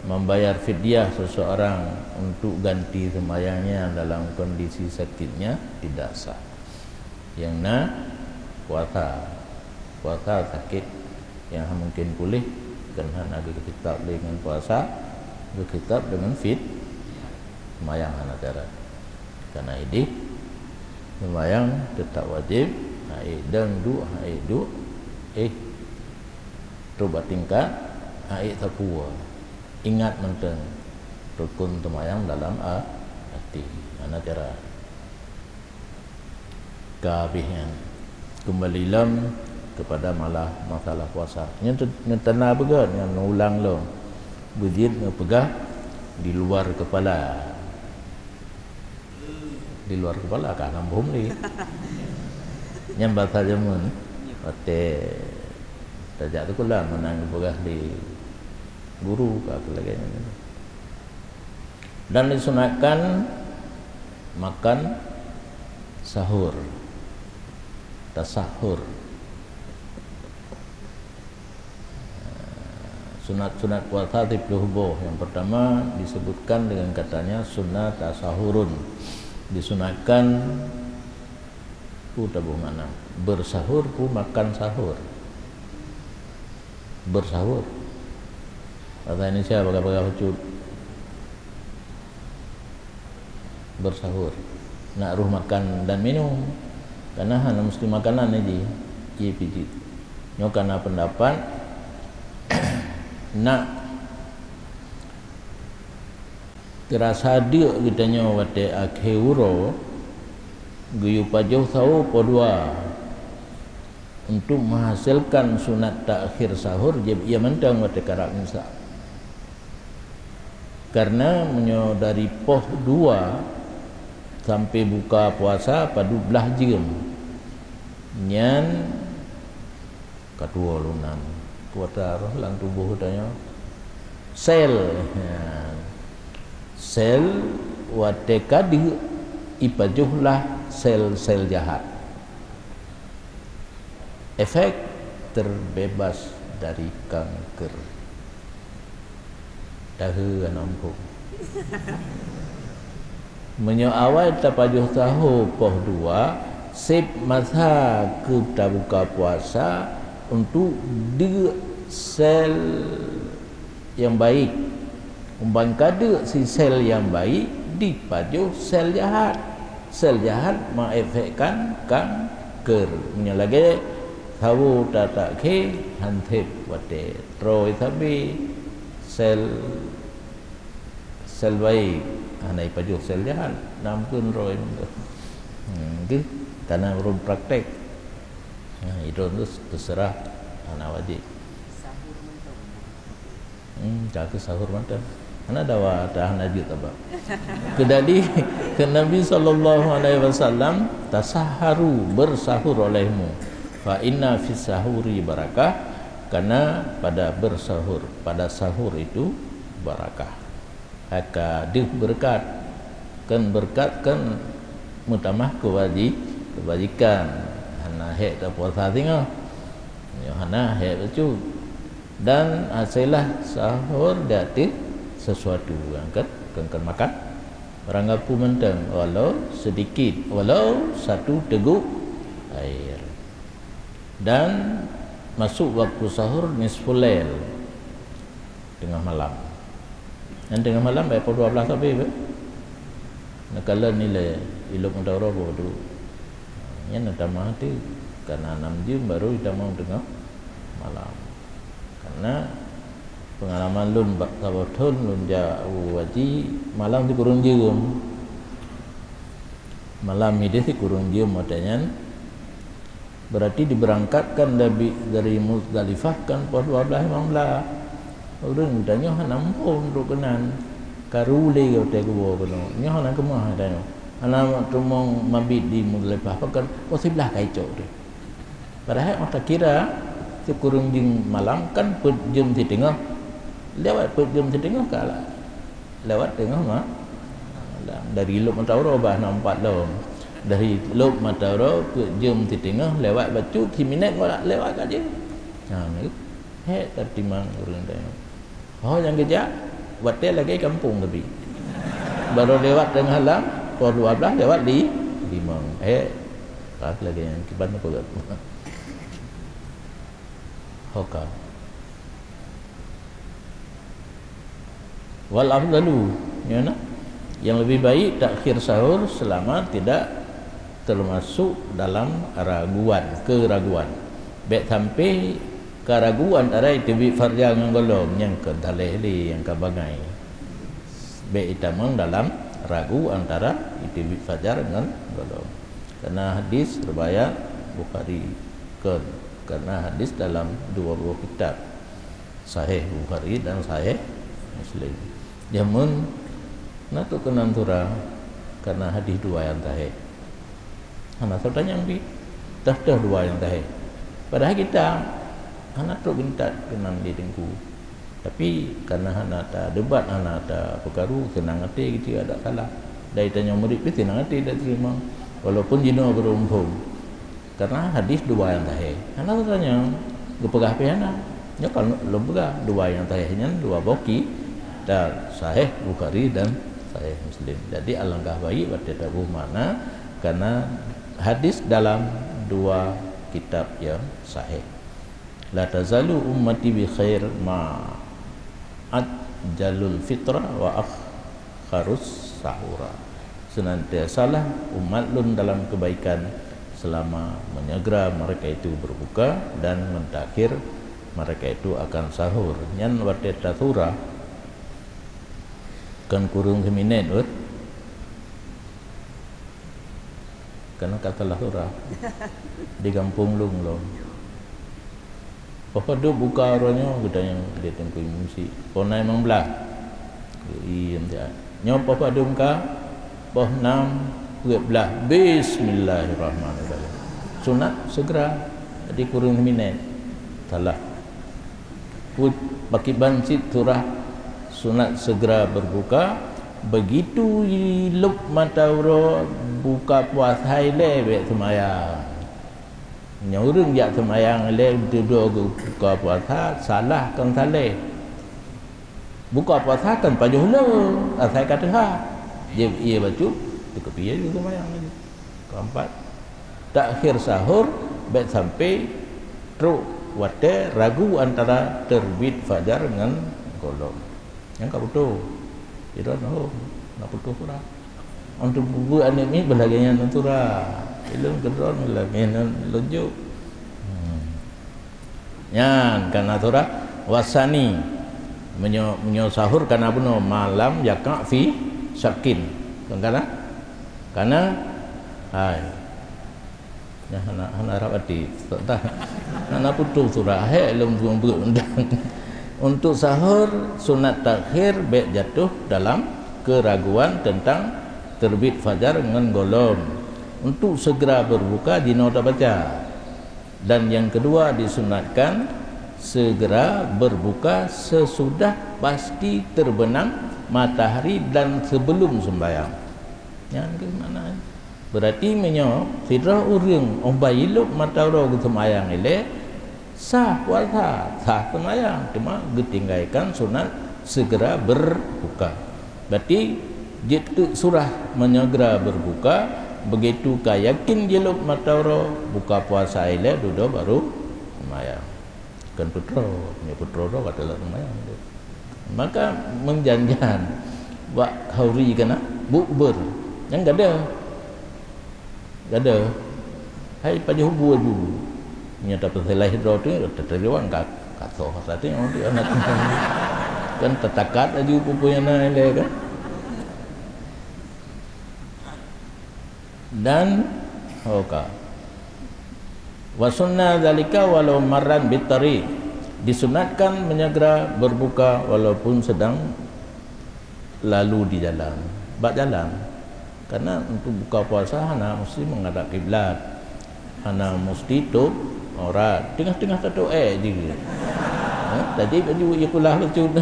membayar fidyah seseorang untuk ganti sembahyangnya dalam kondisi sakitnya, tidak sah. Nyang na puasa, puasa sakét nyang mungkin puléh, kan hana geukhitab lé ngon puasa, geukhitab deungon fit-, sembahyang hana cara. Karena idéh seumayang teutap wajéb, hana ék dong duek, hana ék duek, éh, trok bak tingkat, hana ék sapeue. Ingat mantong rukun seumayang dalam a-, até. Hana cara. Ka habéh nyan. Keumbali lom keupada malah masalah puasa. Nyan teu-, nyan teuna beugét, nyan neuulang lom. Beujeuet neupeugah di luar keupala. Di luar keupala ka hana muphom lé. Nyan basa jameun. Watée tajak sikula meunan geupeugah lé guru ka lagée nyan. Dan disunatkan makan sahur, tasahur. Sunat-sunat puasa siplôh boh. Yang pertama disebutkan dengan katanya sunnah tasahurun. Disunatkan, peue taboh makna? Bersahur peue makan sahur? Bersahur. Bahasa Indonesia bagaimana bacut? Bersahur. Nak roh makan dan minum. Karena hana mesti makanan aja. Iya pijit. Nyoe kana pendapat nak terasa deuk geutanyoe watée akhé uroe geuyue pajoh sawo poh dua. Untuk menghasilkan sunat takhir sahur, jeuet ia mantong watée karab imsak. Karena meunyoe dari poh dua sampai buka puasa padub blaih jeuem, nyan ka tuwo lunan. Kuota roh lam tuboh tanyoe sel. Sel watée ka deuk ipajoh lah sel-sel jahat. Efek terbebas dari kanker. Tahu anak muphom. Meunyoe awai tapajoh saho poh dua, seb masa keu tabuka puasa, untuk deuk sel nyang baik. Umban ka deuk si sel nyang baik, dipajoh sel jahat. Sel jahat mengefekkan kanker. Meunyoe lagèe sawo tatak khé, han sép watèe. Droe sabe sel Sel baik, hana ipajoh sel jahat, nam pun roh. Hmm, geuh, kana ureueng praktek. Nah, itu tu terserah, hana wajib. Hmm, ka keu sahur mantong. Hana dawa, dah hana jeuet tabah. Keudali, keu Nabi sallallahu alaihi wasallam, "Tasahharu, bersahur olehmu. Fa inna fis sahuri barakah, karena pada bersahur, pada sahur itu barakah." Haka deuh beureukat. Kan beureukat kan meutamah keubaji-, keubajikan. Hana hék tapuasa singoh. Nyoe hana hék bacut. Dan hasailah sahur di ateueh sesuatu nyang kan, kan, kan makan. Barang gapu mantong, walau sedikit, walau satu teguk air. Dan masuk waktu sahur nisful lail, tengah malam. Dan tengah malam bak pukul dua belas sabe beh. Neukalon ilée, ilop mata uroe pukul dua. Nyan na tamah teuk, kana nam jeuem baru itamong tengah malam. Karena pengalaman lôn bak saboh thon lôn jak u haji, malam sikureueng jeuem. Malam ideh sikureueng jeuem watée nyan. Berarti diberangkatkan dari, dari Muzdalifah kan poh dua belas lima belas. Ureuëng geutanyoe hana muphom trok keunan. Karu lé watée geuwoe keunoe. Nyoe hana keumah geutanyoe. Hana teumong mabit di Muzdalifah, pakon poh siblaih ka icok teuh. Padahai óh takira sikureueng jeuem malam kan peuet jeuem siteungoh. Lewat peuet jeuem siteungoh ka lewat teungoh ma-, malam. Dari lop mata uroe bah na empat lom. Dari lop mata uroe peuet jeuem siteungoh lewat bacut siminét lewat ka jeuet. Ha, ni. Hék teutimang ureuëng tanyoe. Ho nyang geujak, watée lagée gampông tapi. Baru lewat teungoh lam, poh dua belas lewat di limong. Hék, pas lagée nyan kiban peugah. Ho ka. Wal afdalu, ya na? Yang lebih baik takhir sahur selama tidak termasuk dalam raguan, keraguan. Bék sampai ka ragu antara iteubiet fajar ngon gohlom, nyang ka daleh lé, nyang ka bangai. Bék itamong dalam ragu antara iteubiet fajar ngon gohlom. Karena hadis riwayat Bukhari, kon, karena hadis dalam dua buah kitab. Sahih Bukhari dan Sahih Muslim. Jameun na tu keunan tura karena hadis dua nyang sahih. Hana soe tanyong pih, toh-toh dua nyang sahih. Padahai kita hana trok geuntat keunan di teungku. Tapi karena hana tadebat, hana tapeukaru, seunang até gitu ada salah. Dari tanyoe murit pih seunang até dak teurimong, walaupun jinoe beureumpung. Karena hadis dua nyang sahih. Hana tanyong, geupeugah pih hana. Nyoe kan lôn peugah, dua nyang sahih nyan dua boh kitab, Sahih Bukhari dan Sahih Muslim. Jadi alangkah baik watée taboh makna karena hadis dalam dua kitab nyang sahih. La tazalu ummati bi khair ma ajjalul fitra wa akharus sahura. Senantiasalah umat lôn dalam kebaikan selama menyegera mereka itu berbuka dan mentakhir mereka itu akan sahur. Nyan watée tasurah kan kureueng siminét, wot. Karena ka salah surah. Di gampông lôn lom. Poh padub buka uroe nyoe, geutanyong lé Teungku Imum Syik. Poh nam limong blah. Geuiem siat. Nyoe poh padub ka? Poh nam peuet blah. Bismillahirrahmanirrahim. Sunat segera di kureueng siminét. Salah. Put-, pakriban cit surah sunat segera berbuka, begitu ilop mata uroe buka puasa ilée bék seumayang. Nyoe ureuëng jak seumayang ilée dudoe buka puasa, salah kon saleh. Buka puasa kon pajoh le, asai ka teuhah. Jeuet ie bacut, teukeupie jeuet seumayang lagi. Keempat, takhir sahur bék sampai trok watée ragu antara teurbit fajar ngon gohlom. Nyang ka putôh. Sidroe nyoe na putôh surah. Untuk bubuet aneuk miet beulagée nyan surah. Ilôn keudroe lagée nyan lôn jok. Hmm. Nyan kana surah wasani. Meunyoe, meunyoe sahur kana bunoe malam yaka fi syakin. Kan kana? Hai. Nyan hana, hana rab até. Hana putôh surah, hék lôn buet undang. Untuk sahur, sunat takhir bék jatuh dalam keraguan tentang terbit fajar ngon gohlom. Untuk segera berbuka, jinoe tabaca. Dan yang kedua, disunatkan segera berbuka sesudah pasti terbenam matahari dan sebelum sembahyang. Nyan keuh makna. Berarti meunyoe sidroe ureuëng óh ban jilôb mata uroe geuseumayang ilée, sah puasa, sah seumayang, teuma geutinggaikan sunat segera berbuka. Berarti jeuet teuk surah meunyoe geura berbuka, begitu ka yakin jilôb mata uroe, buka puasa ilée dudoe baru seumayang. Kan putroe, nyoe putroe droe ka teulat seumayang. Maka meujan-jan bak khanduri kana bukber. Nyang gadôh. Gadôh. Hai pajoh bu aju. Nyoe tapeuseulaih droe teuh, teuteuliwang ka, ka soh saté nyoe teuh aneuk. Kan teutakat aju peue-peue nyang na ilée kan. Dan, oh ka. Wa sunna dzalika walau marran bit thariq. Disunatkan meunyoe geura berbuka walaupun sedang lalu di jalan, bak jalan. Karena untuk buka puasa hana mesti menghadap kiblat. Hana mesti tôp aurat. Teungoh-teungoh tatôp ék jih. Ha? Tadi baju ia kulah bacut.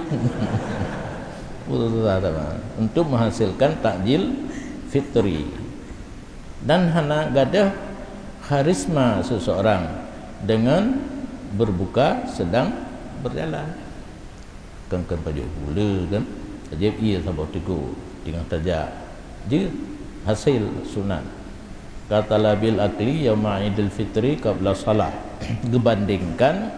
Puasa sama. Untuk menghasilkan takjil fitri. Dan hana gadôh kharisma seseorang dengan berbuka sedang berjalan. Kan, kan pajoh bu le kan, tajép ie saboh tigo, teungoh tajak. Jeuet hasil sunat. Katalabil akli yauma idil fitri qabla shalah. Geubandingkan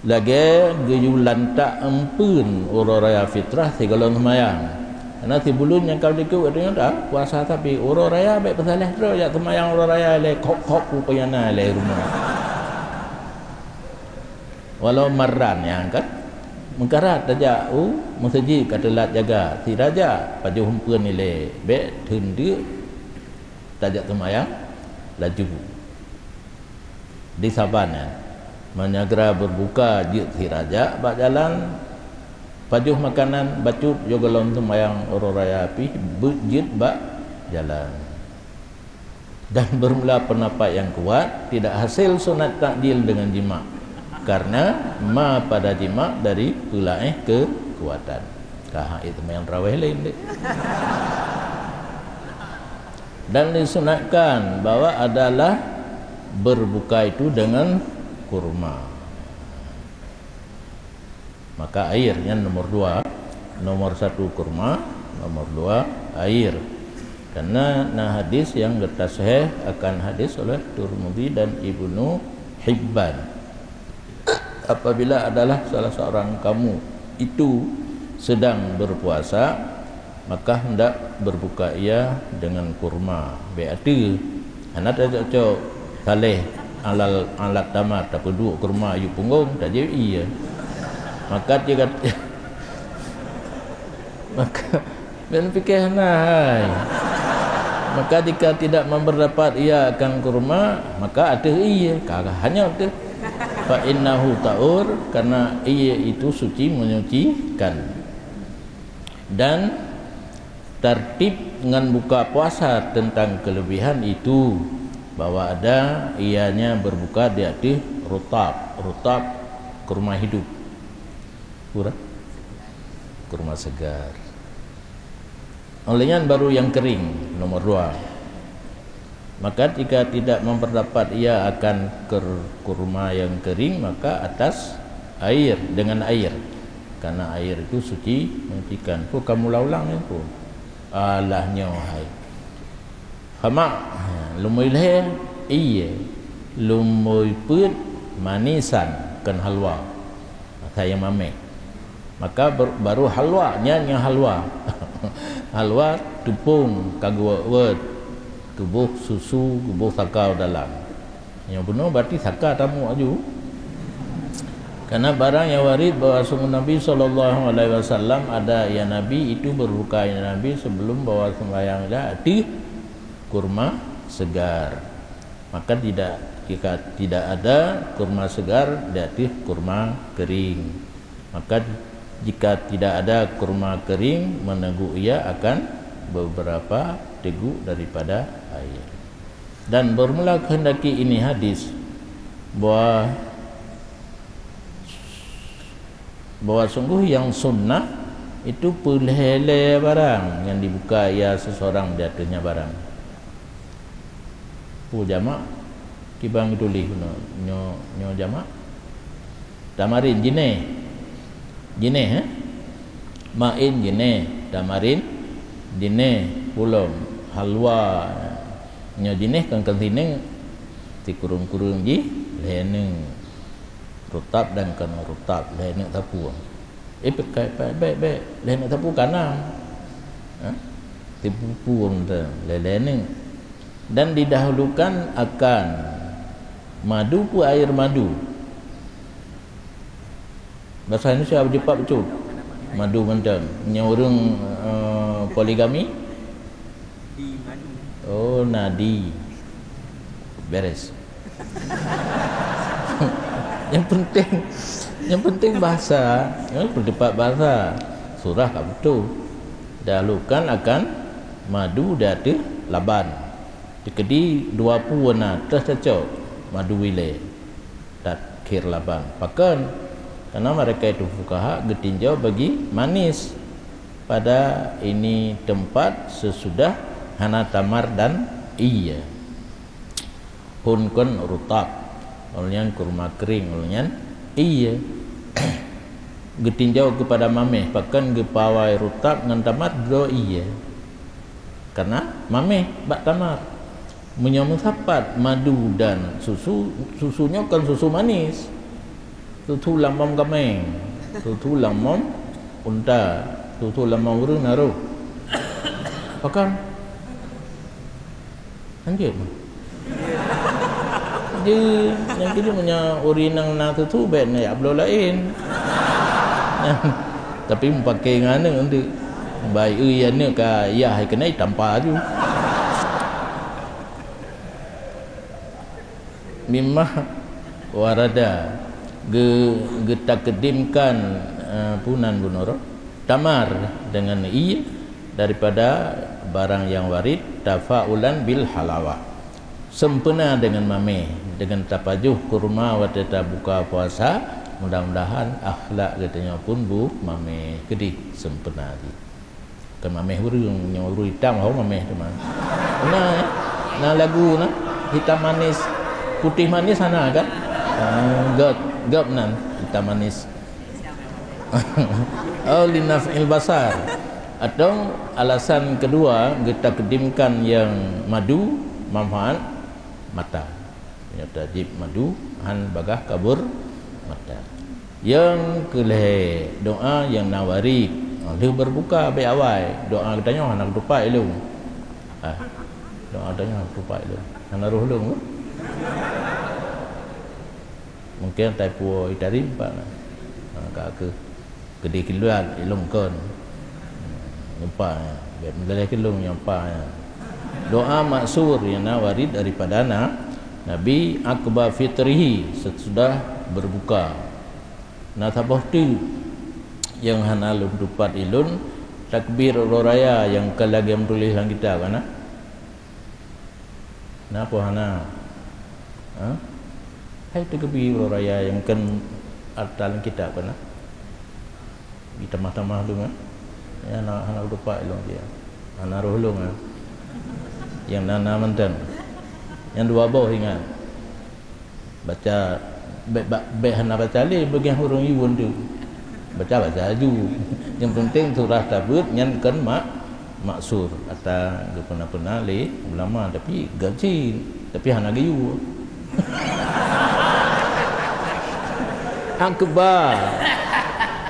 lagée geuyue lantak eumpeuen uroe raya fitrah sigohlom seumayang. Karena sibuleuen nyang ka likot geutanyoe dah puasa, tapi uroe raya bék peusaléh droe jak seumayang uroe raya ilée khok-khok peue nyang na ilée rumoh. Walau marran nyan kan, meukarat tajak u meuseujid ka teulat jaga, sira jak pajoh eumpeuen ilée, bék theun deuk tajak seumayang laju. Di saban nyan, meunyoe geura berbuka jeuet sira jak bak jalan, pajoh makanan bacut sigohlom seumayang uroe raya pih beuet jeuet bak jalan. Dan bermula pendapat yang kuat, tidak hasil sunat takjil dengan jima, karena ma pada jima dari peulaéh kekuatan. Ka hak itu yang raweh lain dek. Dan disunatkan bahwa adalah berbuka itu dengan kurma. Maka air nyan nomor dua. Nomor satu kurma, nomor dua air. Karena na hadis yang geutasahih akan hadis oleh Turmudi dan Ibnu Hibban. Apabila adalah salah seorang kamu itu sedang berpuasa, maka hendak berbuka ia dengan kurma. Bék ateueh. Hana tacok-cok saleh alal alat tamar tapeuduek kurma aju punggong, tajép ie. Maka jika, maka, dan fikir hana hai. Maka jika tidak memperdapat ia akan kurma, maka ateueh ie. Ka hanya ateueh. Fa innahu taur, karena ie itu suci menyucikan. Dan tertib ngon buka puasa tentang kelebihan itu, bahwa ada ianya berbuka di ateueh rutab. Rutab, kurma hidup. Kurma? Kurma segar. Oleh nyan baru yang kering, nomor dua. Maka jika tidak memperdapat ia akan ker-, kurma yang kering, maka atas air, dengan air. Karena air itu suci, menyucikan. Peue kamu ulang-ulang nyan peue? Alah nyoe hai. Fama, ha, lumbôi lhèe, ie. Lumbôi peuet, manisan, kon halwa. Rasa nyang mameh. Maka bar-, baru halwa, nyan nyang halwa. Halwa teupông ka geuwot-wot, geuboh susu, geuboh saka u dalam. Nyoe bunoe berarti saka tamuk aju. Karena barang nyang warit bahwa sungguh Nabi sallallahu alaihi wasallam ada ia Nabi itu berbuka ia Nabi sebelum bahwa sembahyang ia ateueh kurma segar. Maka tidak, jika tidak ada kurma segar, di ateueh kurma kering. Maka jika tidak ada kurma kering, meneguk ia akan beberapa teguk daripada air. Dan bermula kehendaki ini hadis bahwa, bahwa sungguh yang sunnah itu peulhèe-lhèe barang yang dibuka ia seseorang di ateuehnya barang. Peue jamak? Kiban geutuléh bunoe. Nyoe, nyoe jamak? Tamarin, jinéh. Jinéh, eh? Ma'in, jinéh. Tamarin, jinéh. Pulom, halwa. Nyoe jinéh kon, kon sineuk. Sikureueng-kureueng jih, lhèe neuk. Rutab dan kon rutab, lhèe neuk sapeue. Eh, bèk, bèk, bèk, bèk. Lhèe neuk sapeue ka na. Ha? Sipupueng tu, lhèe-lhèe neuk. Dan didahulukan akan madu peue air madu. Bahasa Indonesia cepat betul. Madu mantong. Nyoe ureueng, eh, poligami? Oh, nadi. Beres. Yang penting, yang penting bahasa, ya, pendapat bahasa. Surah ka betul. Dahulukan akan madu di ateueh laban. Teukeudi dua peue na teuh cocok, madu ilèe. Takhir laban. Pakon? Karena mereka itu fukaha geutinjau bagi manis. Pada ini tempat sesudah hana tamar dan ie. Phôn kon rutab, lheuh nyan kurma kering, lheuh nyan ie. Geutinjau keupada mamèh, pakon geupawai rutab ngon tamar droe ie. Karena mamèh bak tamar. Meunyoe meusapat madu dan susu, susu nyoe kon susu manis. Susu lamom kaméng, susu lamom unta, susu lamom ureueng na roh. Pakon? Lanjut mah. Jadi, nyang keuneuk meunyoe ureueng nyang na susu, bèk na jak bloe laén. Tapi meupaké ngon aneuk nanti. Baik, eu, aneuk ka yah keunan tampa aju. Mimma warada, geu-, geutakdimkan, eh, punan bunoe, tamar dengan ie daripada barang yang warid, tafa'ulan bil halawa. Sempena dengan mamèh, dengan tapajoh kurma watèe tabuka puasa, mudah-mudahan akhlak geutanyoe pun bu mamèh. Keudéh sempena jih. Kon mamèh ureueng, nyoe ureueng itam ho mamèh teuma. Na, na lagu na, hitam manis, putih manis hana kan? Ah, göt, göt nan, hitam manis. Oh, linaf'il basar. Atau alasan kedua, geutakdimkan yang madu, manfaat mata. Nyoe tajib madu han bagah kabur mata. Nyang keulhèe, doa nyang na warid. Ha, lheueh berbuka bèk awai. Doa geutanyoe hana geutupat ilôn. Ha, doa geutanyoe hana geutupat ilôn. Hana roh lôn. Mungkin tai puwoe itarim pat na. Ha, ka keuh. Keudéh keuluwa ilôn kon. Lupa, ya. Bèk meudaleh keu lôn nyang pa, ya. Doa maksur nyang na warid daripada na, Nabi aqba fitrihi, sesudah berbuka. Na saboh teuk nyang hana lôn tupat ilôn, takbir uroe raya nyang ka lagèe meutuléh lam kitab, kan na? Na peue hana? Ha? Hai teugeubri uroe raya nyang kheun ata lam kitab kana? Ditamah-tamah lôn, ha? Ya, hana, hana geutupat lôn dia. Hana roh lôn, ha? Nyang na, na mantong. Nyang dua boh ingat. Baca, bèk, bèk, bèk hana baca lé, beugiah ureueng yue tu. Baca, baca laju. Nyang penting surah tabeuet nyan kon mak-, maksur. Ata geupeuna-peuna lé ulama, tapi geucin, tapi hana geuyue. Akbar.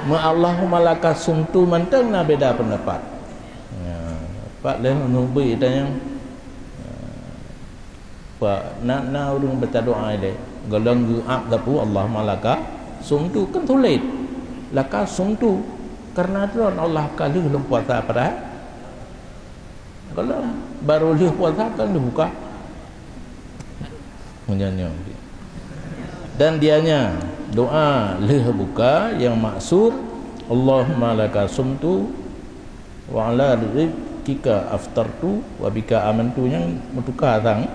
Meu Allahumma laka sumtu mantong na beda peundapat. Ya, pat lé nubui tanyong. Pak, na, na ureuëng baca doa ilée. Golom geuab sapeue, Allahumma laka sumtu, kan sulet. Laka sumtu. Karena droen Allah ka lheueh lom puasa padahai. Golom baru lheueh puasa kan dibuka. Meunyoe nyoe. Dan dianya doa lheueh buka yang maksur, Allahumma laka sumtu wa ala rizqika aftartu wa bika amantu nyang meutuka sang.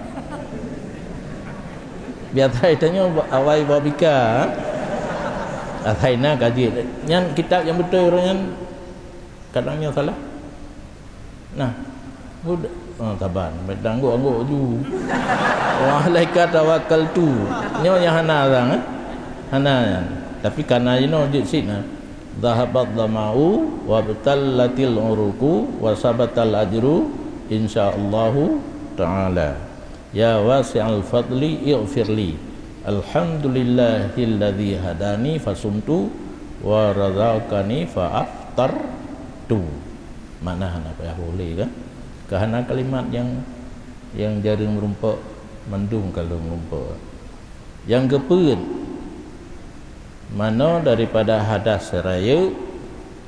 Biasa tanyoe awai wa bika. Asai na ka jeuet. Nyan kitab nyang beutôi ureuëng nyan kadang nyoe salah. Nah, udah, oh, saban, anggok-anggok ju. Wa alaika tawakkaltu. Nyoe nyang hana sang, eh? Hana nyan. Tapi kana jinoe jeuet sit na. Dhahabat dhama'u wabtallatil uruqu wa sabatal ajru insyaallahu ta'ala. Ya wasi'al fadli ighfirli. Alhamdulillahilladzi hadani fasumtu wa razaqani fa aftartu. Mana hana payah boleh kan? Keuhana kalimat yang, yang jareueng meurumpok, mandum ka lheueh meurumpok. Yang keupeuet, manoe daripada hadas rayeuk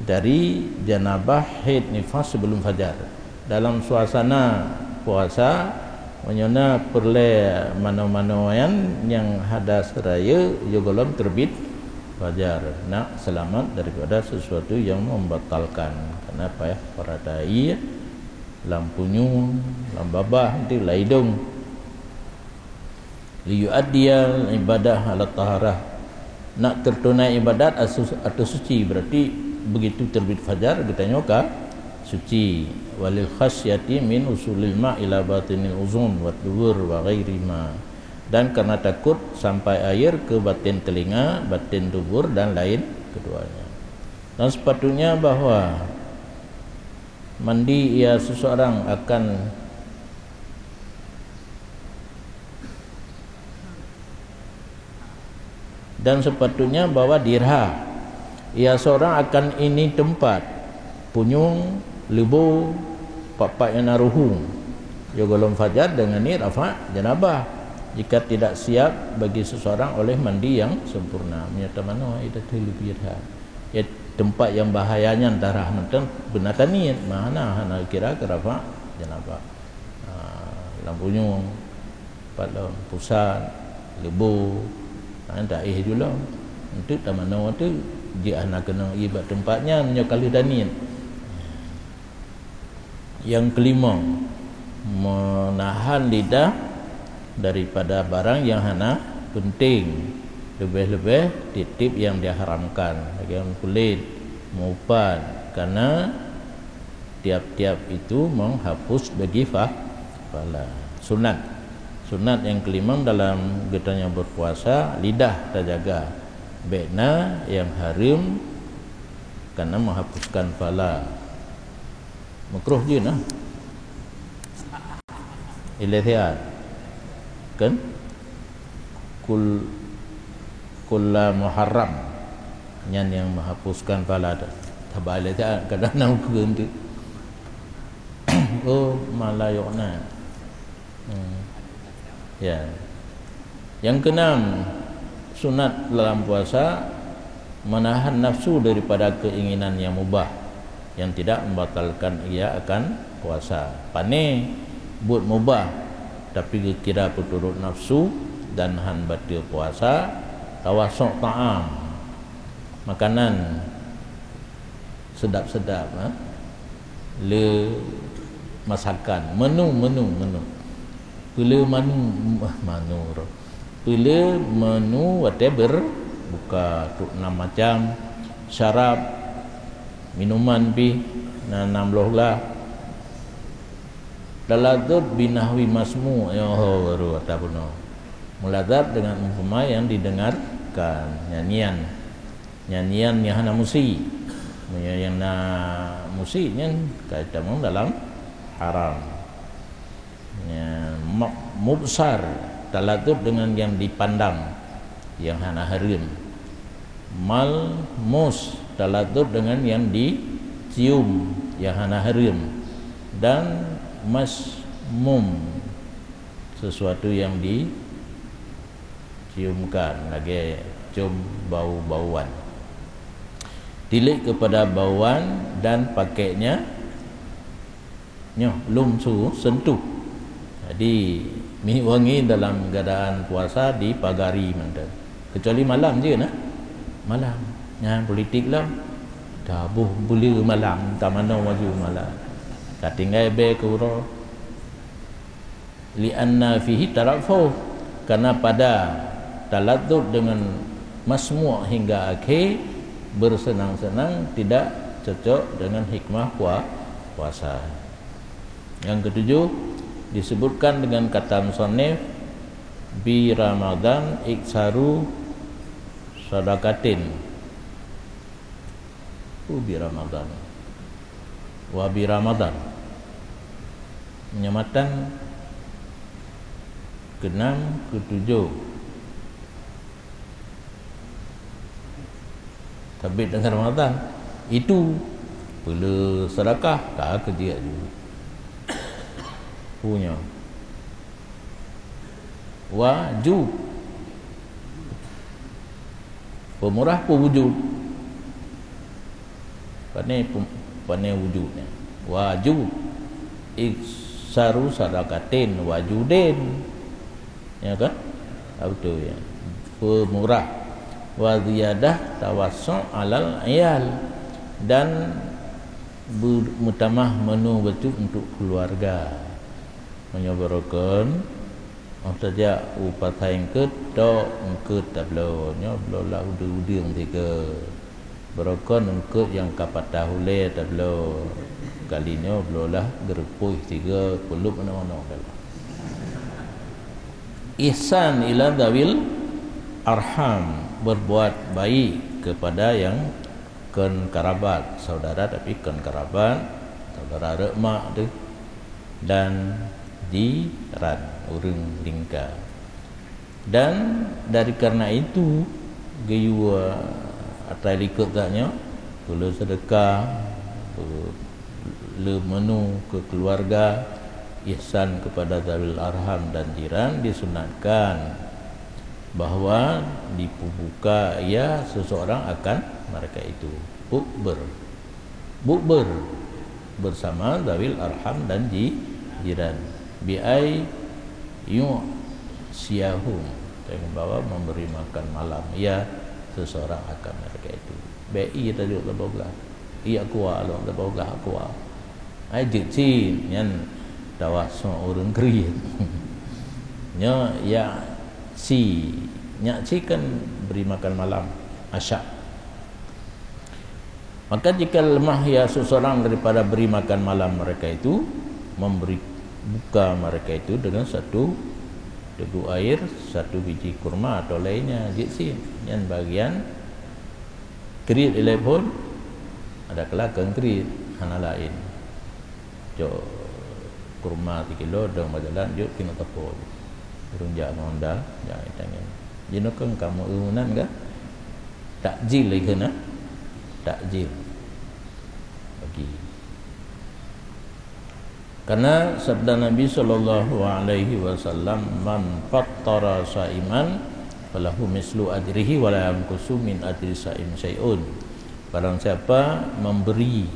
dari janabah haid nifas sebelum fajar. Dalam suasana puasa, meunyoe na peureulée manoe-manoe nyan nyang hadas rayeuk, yo golom teurbit fajar, nak seulamat daripada sesuatu yang membatalkan. Karena payah peurata ie lam punyueng, lam babah, di laidong. Liyu'addiyal ibadah ala taharah. Nak teutunai ibadat ateueh suci, berarti begitu terbit fajar geutanyoe ka suci. Walil khasyati min usulil ma ila batinil uzun wa dubur wa ghairi ma. Dan karena takut sampai air ke batin telinga, batin dubur dan lain keduanya. Dan sepatutnya bahwa mandi ia seseorang akan Dan sepatutnya bahwa dirha ia seorang akan ini tempat punyueng, leubo, pat-pat nyang na ruhueng. Yo golom fajar dengan ni rafa janabah jika tidak siap bagi seseorang oleh mandi yang sempurna. Meunyoe tamanoe idat lebih dirha. Ya, tempat yang bahaya nyan darah mantong beuna taniet, mana hana kira ke rafa janabah. Ha, lam punyueng, pat lom pusat, leubo, ha, daéh ju lom. Enteuk tamanoe teuk, jih hana keunong ié bak teumpat nyan meunyoe ka lheueh daniet. Nyang keulimong, meunahan lidah daripada barang nyang hana peunteng, leubeh-leubeh tieb-tieb nyang diharamkan, lagée kulét, meuupat, karena tiap-tiap itu menghapus bagi fa-, pahala. Sunat. Sunat nyang keulimong dalam geutanyoe berpuasa, lidah tajaga. Bék na nyang hareuem, karena menghapuskan pahala. Makruh jeuet na. Ilée siat. Kan? Kul-, kulla muharram. Nyan nyang menghapuskan pahala tu. Saban ilée siat, kadang na ukeue tu. Oh, ma la yu'na. Hmm. Ya. Yang keenam, sunat dalam puasa, menahan nafsu daripada keinginan yang mubah yang tidak membatalkan ia akan puasa. Pane buet mubah, tapi geukira peuturot nafsu dan han bateue puasa, tawasok ta'am, makanan sedap-sedap, ha? Le masakan, menu, menu, menu. Peule manu, manu roh. Peule menu watée berbuka, trok nam macam, syarab, minuman pih na nam ploh glah. Taladzub binahwi masmu, nyoe baru ata bunoe. Meulazat dengan umpama yang didengarkan, nyanyian. Nyanyian nyang hana musik. Meunyoe nyang na musik nyan ka tamong dalam haram. Nya, mu-, mubsar, taladzub dengan yang dipandang, yang hana hareuem. Malmus, taladzuz dengan yang dicium, yang hana hareuem. Dan masmum, sesuatu yang diciumkan, lagèe cium bau-bauan. Tilik kepada bauan dan pakainya, nyoe, lumsu, sentuh. Jadi, minyeuk wangi dalam keuadaan puasa dipagari mantong. Kecuali malam je nah. Malam. Nyan politik lom. Taboh beuleu malam, tamanoe baju malam. Tatinggai bèe keu uroe. Li'anna fihi tarafuh, karena pada taladzuz dengan masmu' hingga akhé, bersenang-senang tidak cocok dengan hikmah pua-, puasa. Yang ketujuh, disebutkan dengan kata musannif, "Bi Ramadan iksaru sadaqatin." Ubi Ramadan. Wa bi Ramadan. Meunyoe matan keenam, ketujoh. Sabit dengan Ramadan. Itu peuleu sedekah ka keu jih aju. Punya. Wajub. Peumurah pun wujud. Pane pem-, pane wujudnya. Wajub. Iksaru sadaqatin wajudin. Ya kan? Ah, betul ya. Peumurah. Wa ziyadah tawassu' alal iyal. Dan be-, meutamah menu bacut untuk keluarga. Meunyoe beurukon, óh tajak u pasai eungkôt, tok eungkôt tabloe. Nyoe bloe lah udeueng-udeueng sigoe. Beurukon eungkôt nyang ka patah ulèe tabloe. Kali nyoe bloe lah geureupôh sigoe, peuleup meunoe-meunoe tabloe. Ihsan ila dzawil arham, berbuat baik kepada yang kon karabat, saudara tapi kon karabat, saudara reuk mak tu, dan jiran, ureueng lingka. Dan dari karena itu, geuyue atra likot geuh nyoe, peuleu sedekah, peuleu menu keu keluarga, ihsan kepada zawil arham dan jiran disunatkan. Bahwa dipeubuka ia seseorang akan mereka itu. Bukber. Bukber bersama zawil arham dan ji-, jiran. Bi ai yu'siyahum. Dengan bahwa memberi makan malam ia seseorang akan mereka itu. Bèk ie tajok saboh glah. Ie kuah lom saboh glah kuah. Ai jeuet cit nyan tawassu' ureueng kriet. Nyoe ya si, nyak si kan beri makan malam, asya. Maka jika lemah ia seseorang daripada beri makan malam mereka itu, memberi buka mereka itu dengan satu teguk air, satu biji kurma atau lainnya, jeuet si nyan bagian kriet ilèe phôn, ada kala keu kriet, hana laén. Cok kurma sikilo dong bak jalan, jok keunoe sapo. Ureueng jak ngon honda, jak itangen. Jinoe keuh kamoe eu meunan ka? Takjil lagèe na? Takjil. Bagi. Karena sabda Nabi sallallahu alaihi wasallam, "Man fattara saiman falahu mislu ajrihi wa la yanqusu min ajri saim syai'un." Barang siapa memberi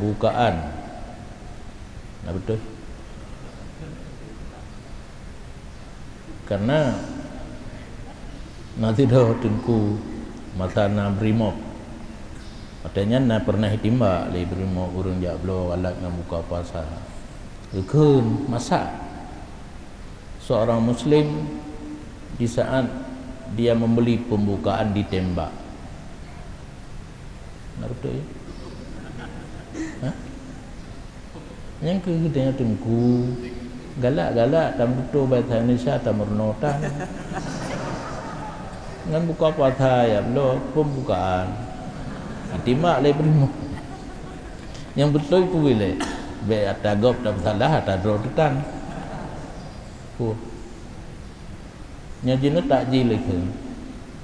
bukaan, nah betul. Karena na sidroe teungku masa na brimob. Watèe nyan na peureunah jitimbak lé brimob ureueng jak bloe galak ngon buka puasa. Geukheun masa seorang muslim di saat dia membeli pembukaan ditembak. Na beutôi? Hah? Nyang keu geutanyoe teungku, galak-galak tameututoe basa Indonesia tameurunoe tan. Ngon buka puasa ya bloe pembukaan. Ditimbak lé brimob. Nyang beutôi peue lé? Bèk ata gob tapeusalah, ata droe teuh tan. Peue? Nyoe jinoe takjil lé kheun.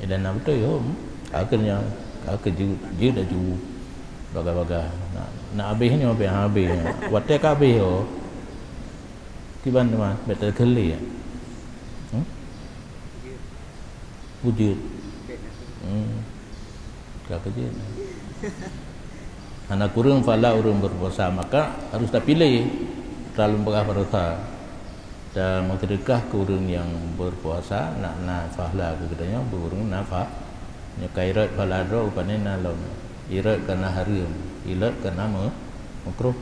Idan na beutôi hom. Akhirnya, akhir jeuet, jeuet laju. Bagah-bagah. Nak, nak habéh nyoe, habéh, habéh. Watée ka habéh, oh. Kiban teuma, betul keli, ya. Hmm? Wujud. Hmm. Ka kejut. Hana kureueng pahala ureuëng berpuasa, maka harus tapiléh. Terlalu bagah berdosa. Dan meuseudeukah keu ureuëng nyang berpuasa, nak na pahala keu geutanyoe, beu ureuëng na pahala. Nyoe ka irot pahala droe, rupanya na lom. Irot kana hareuem, irot kana me-, makruh.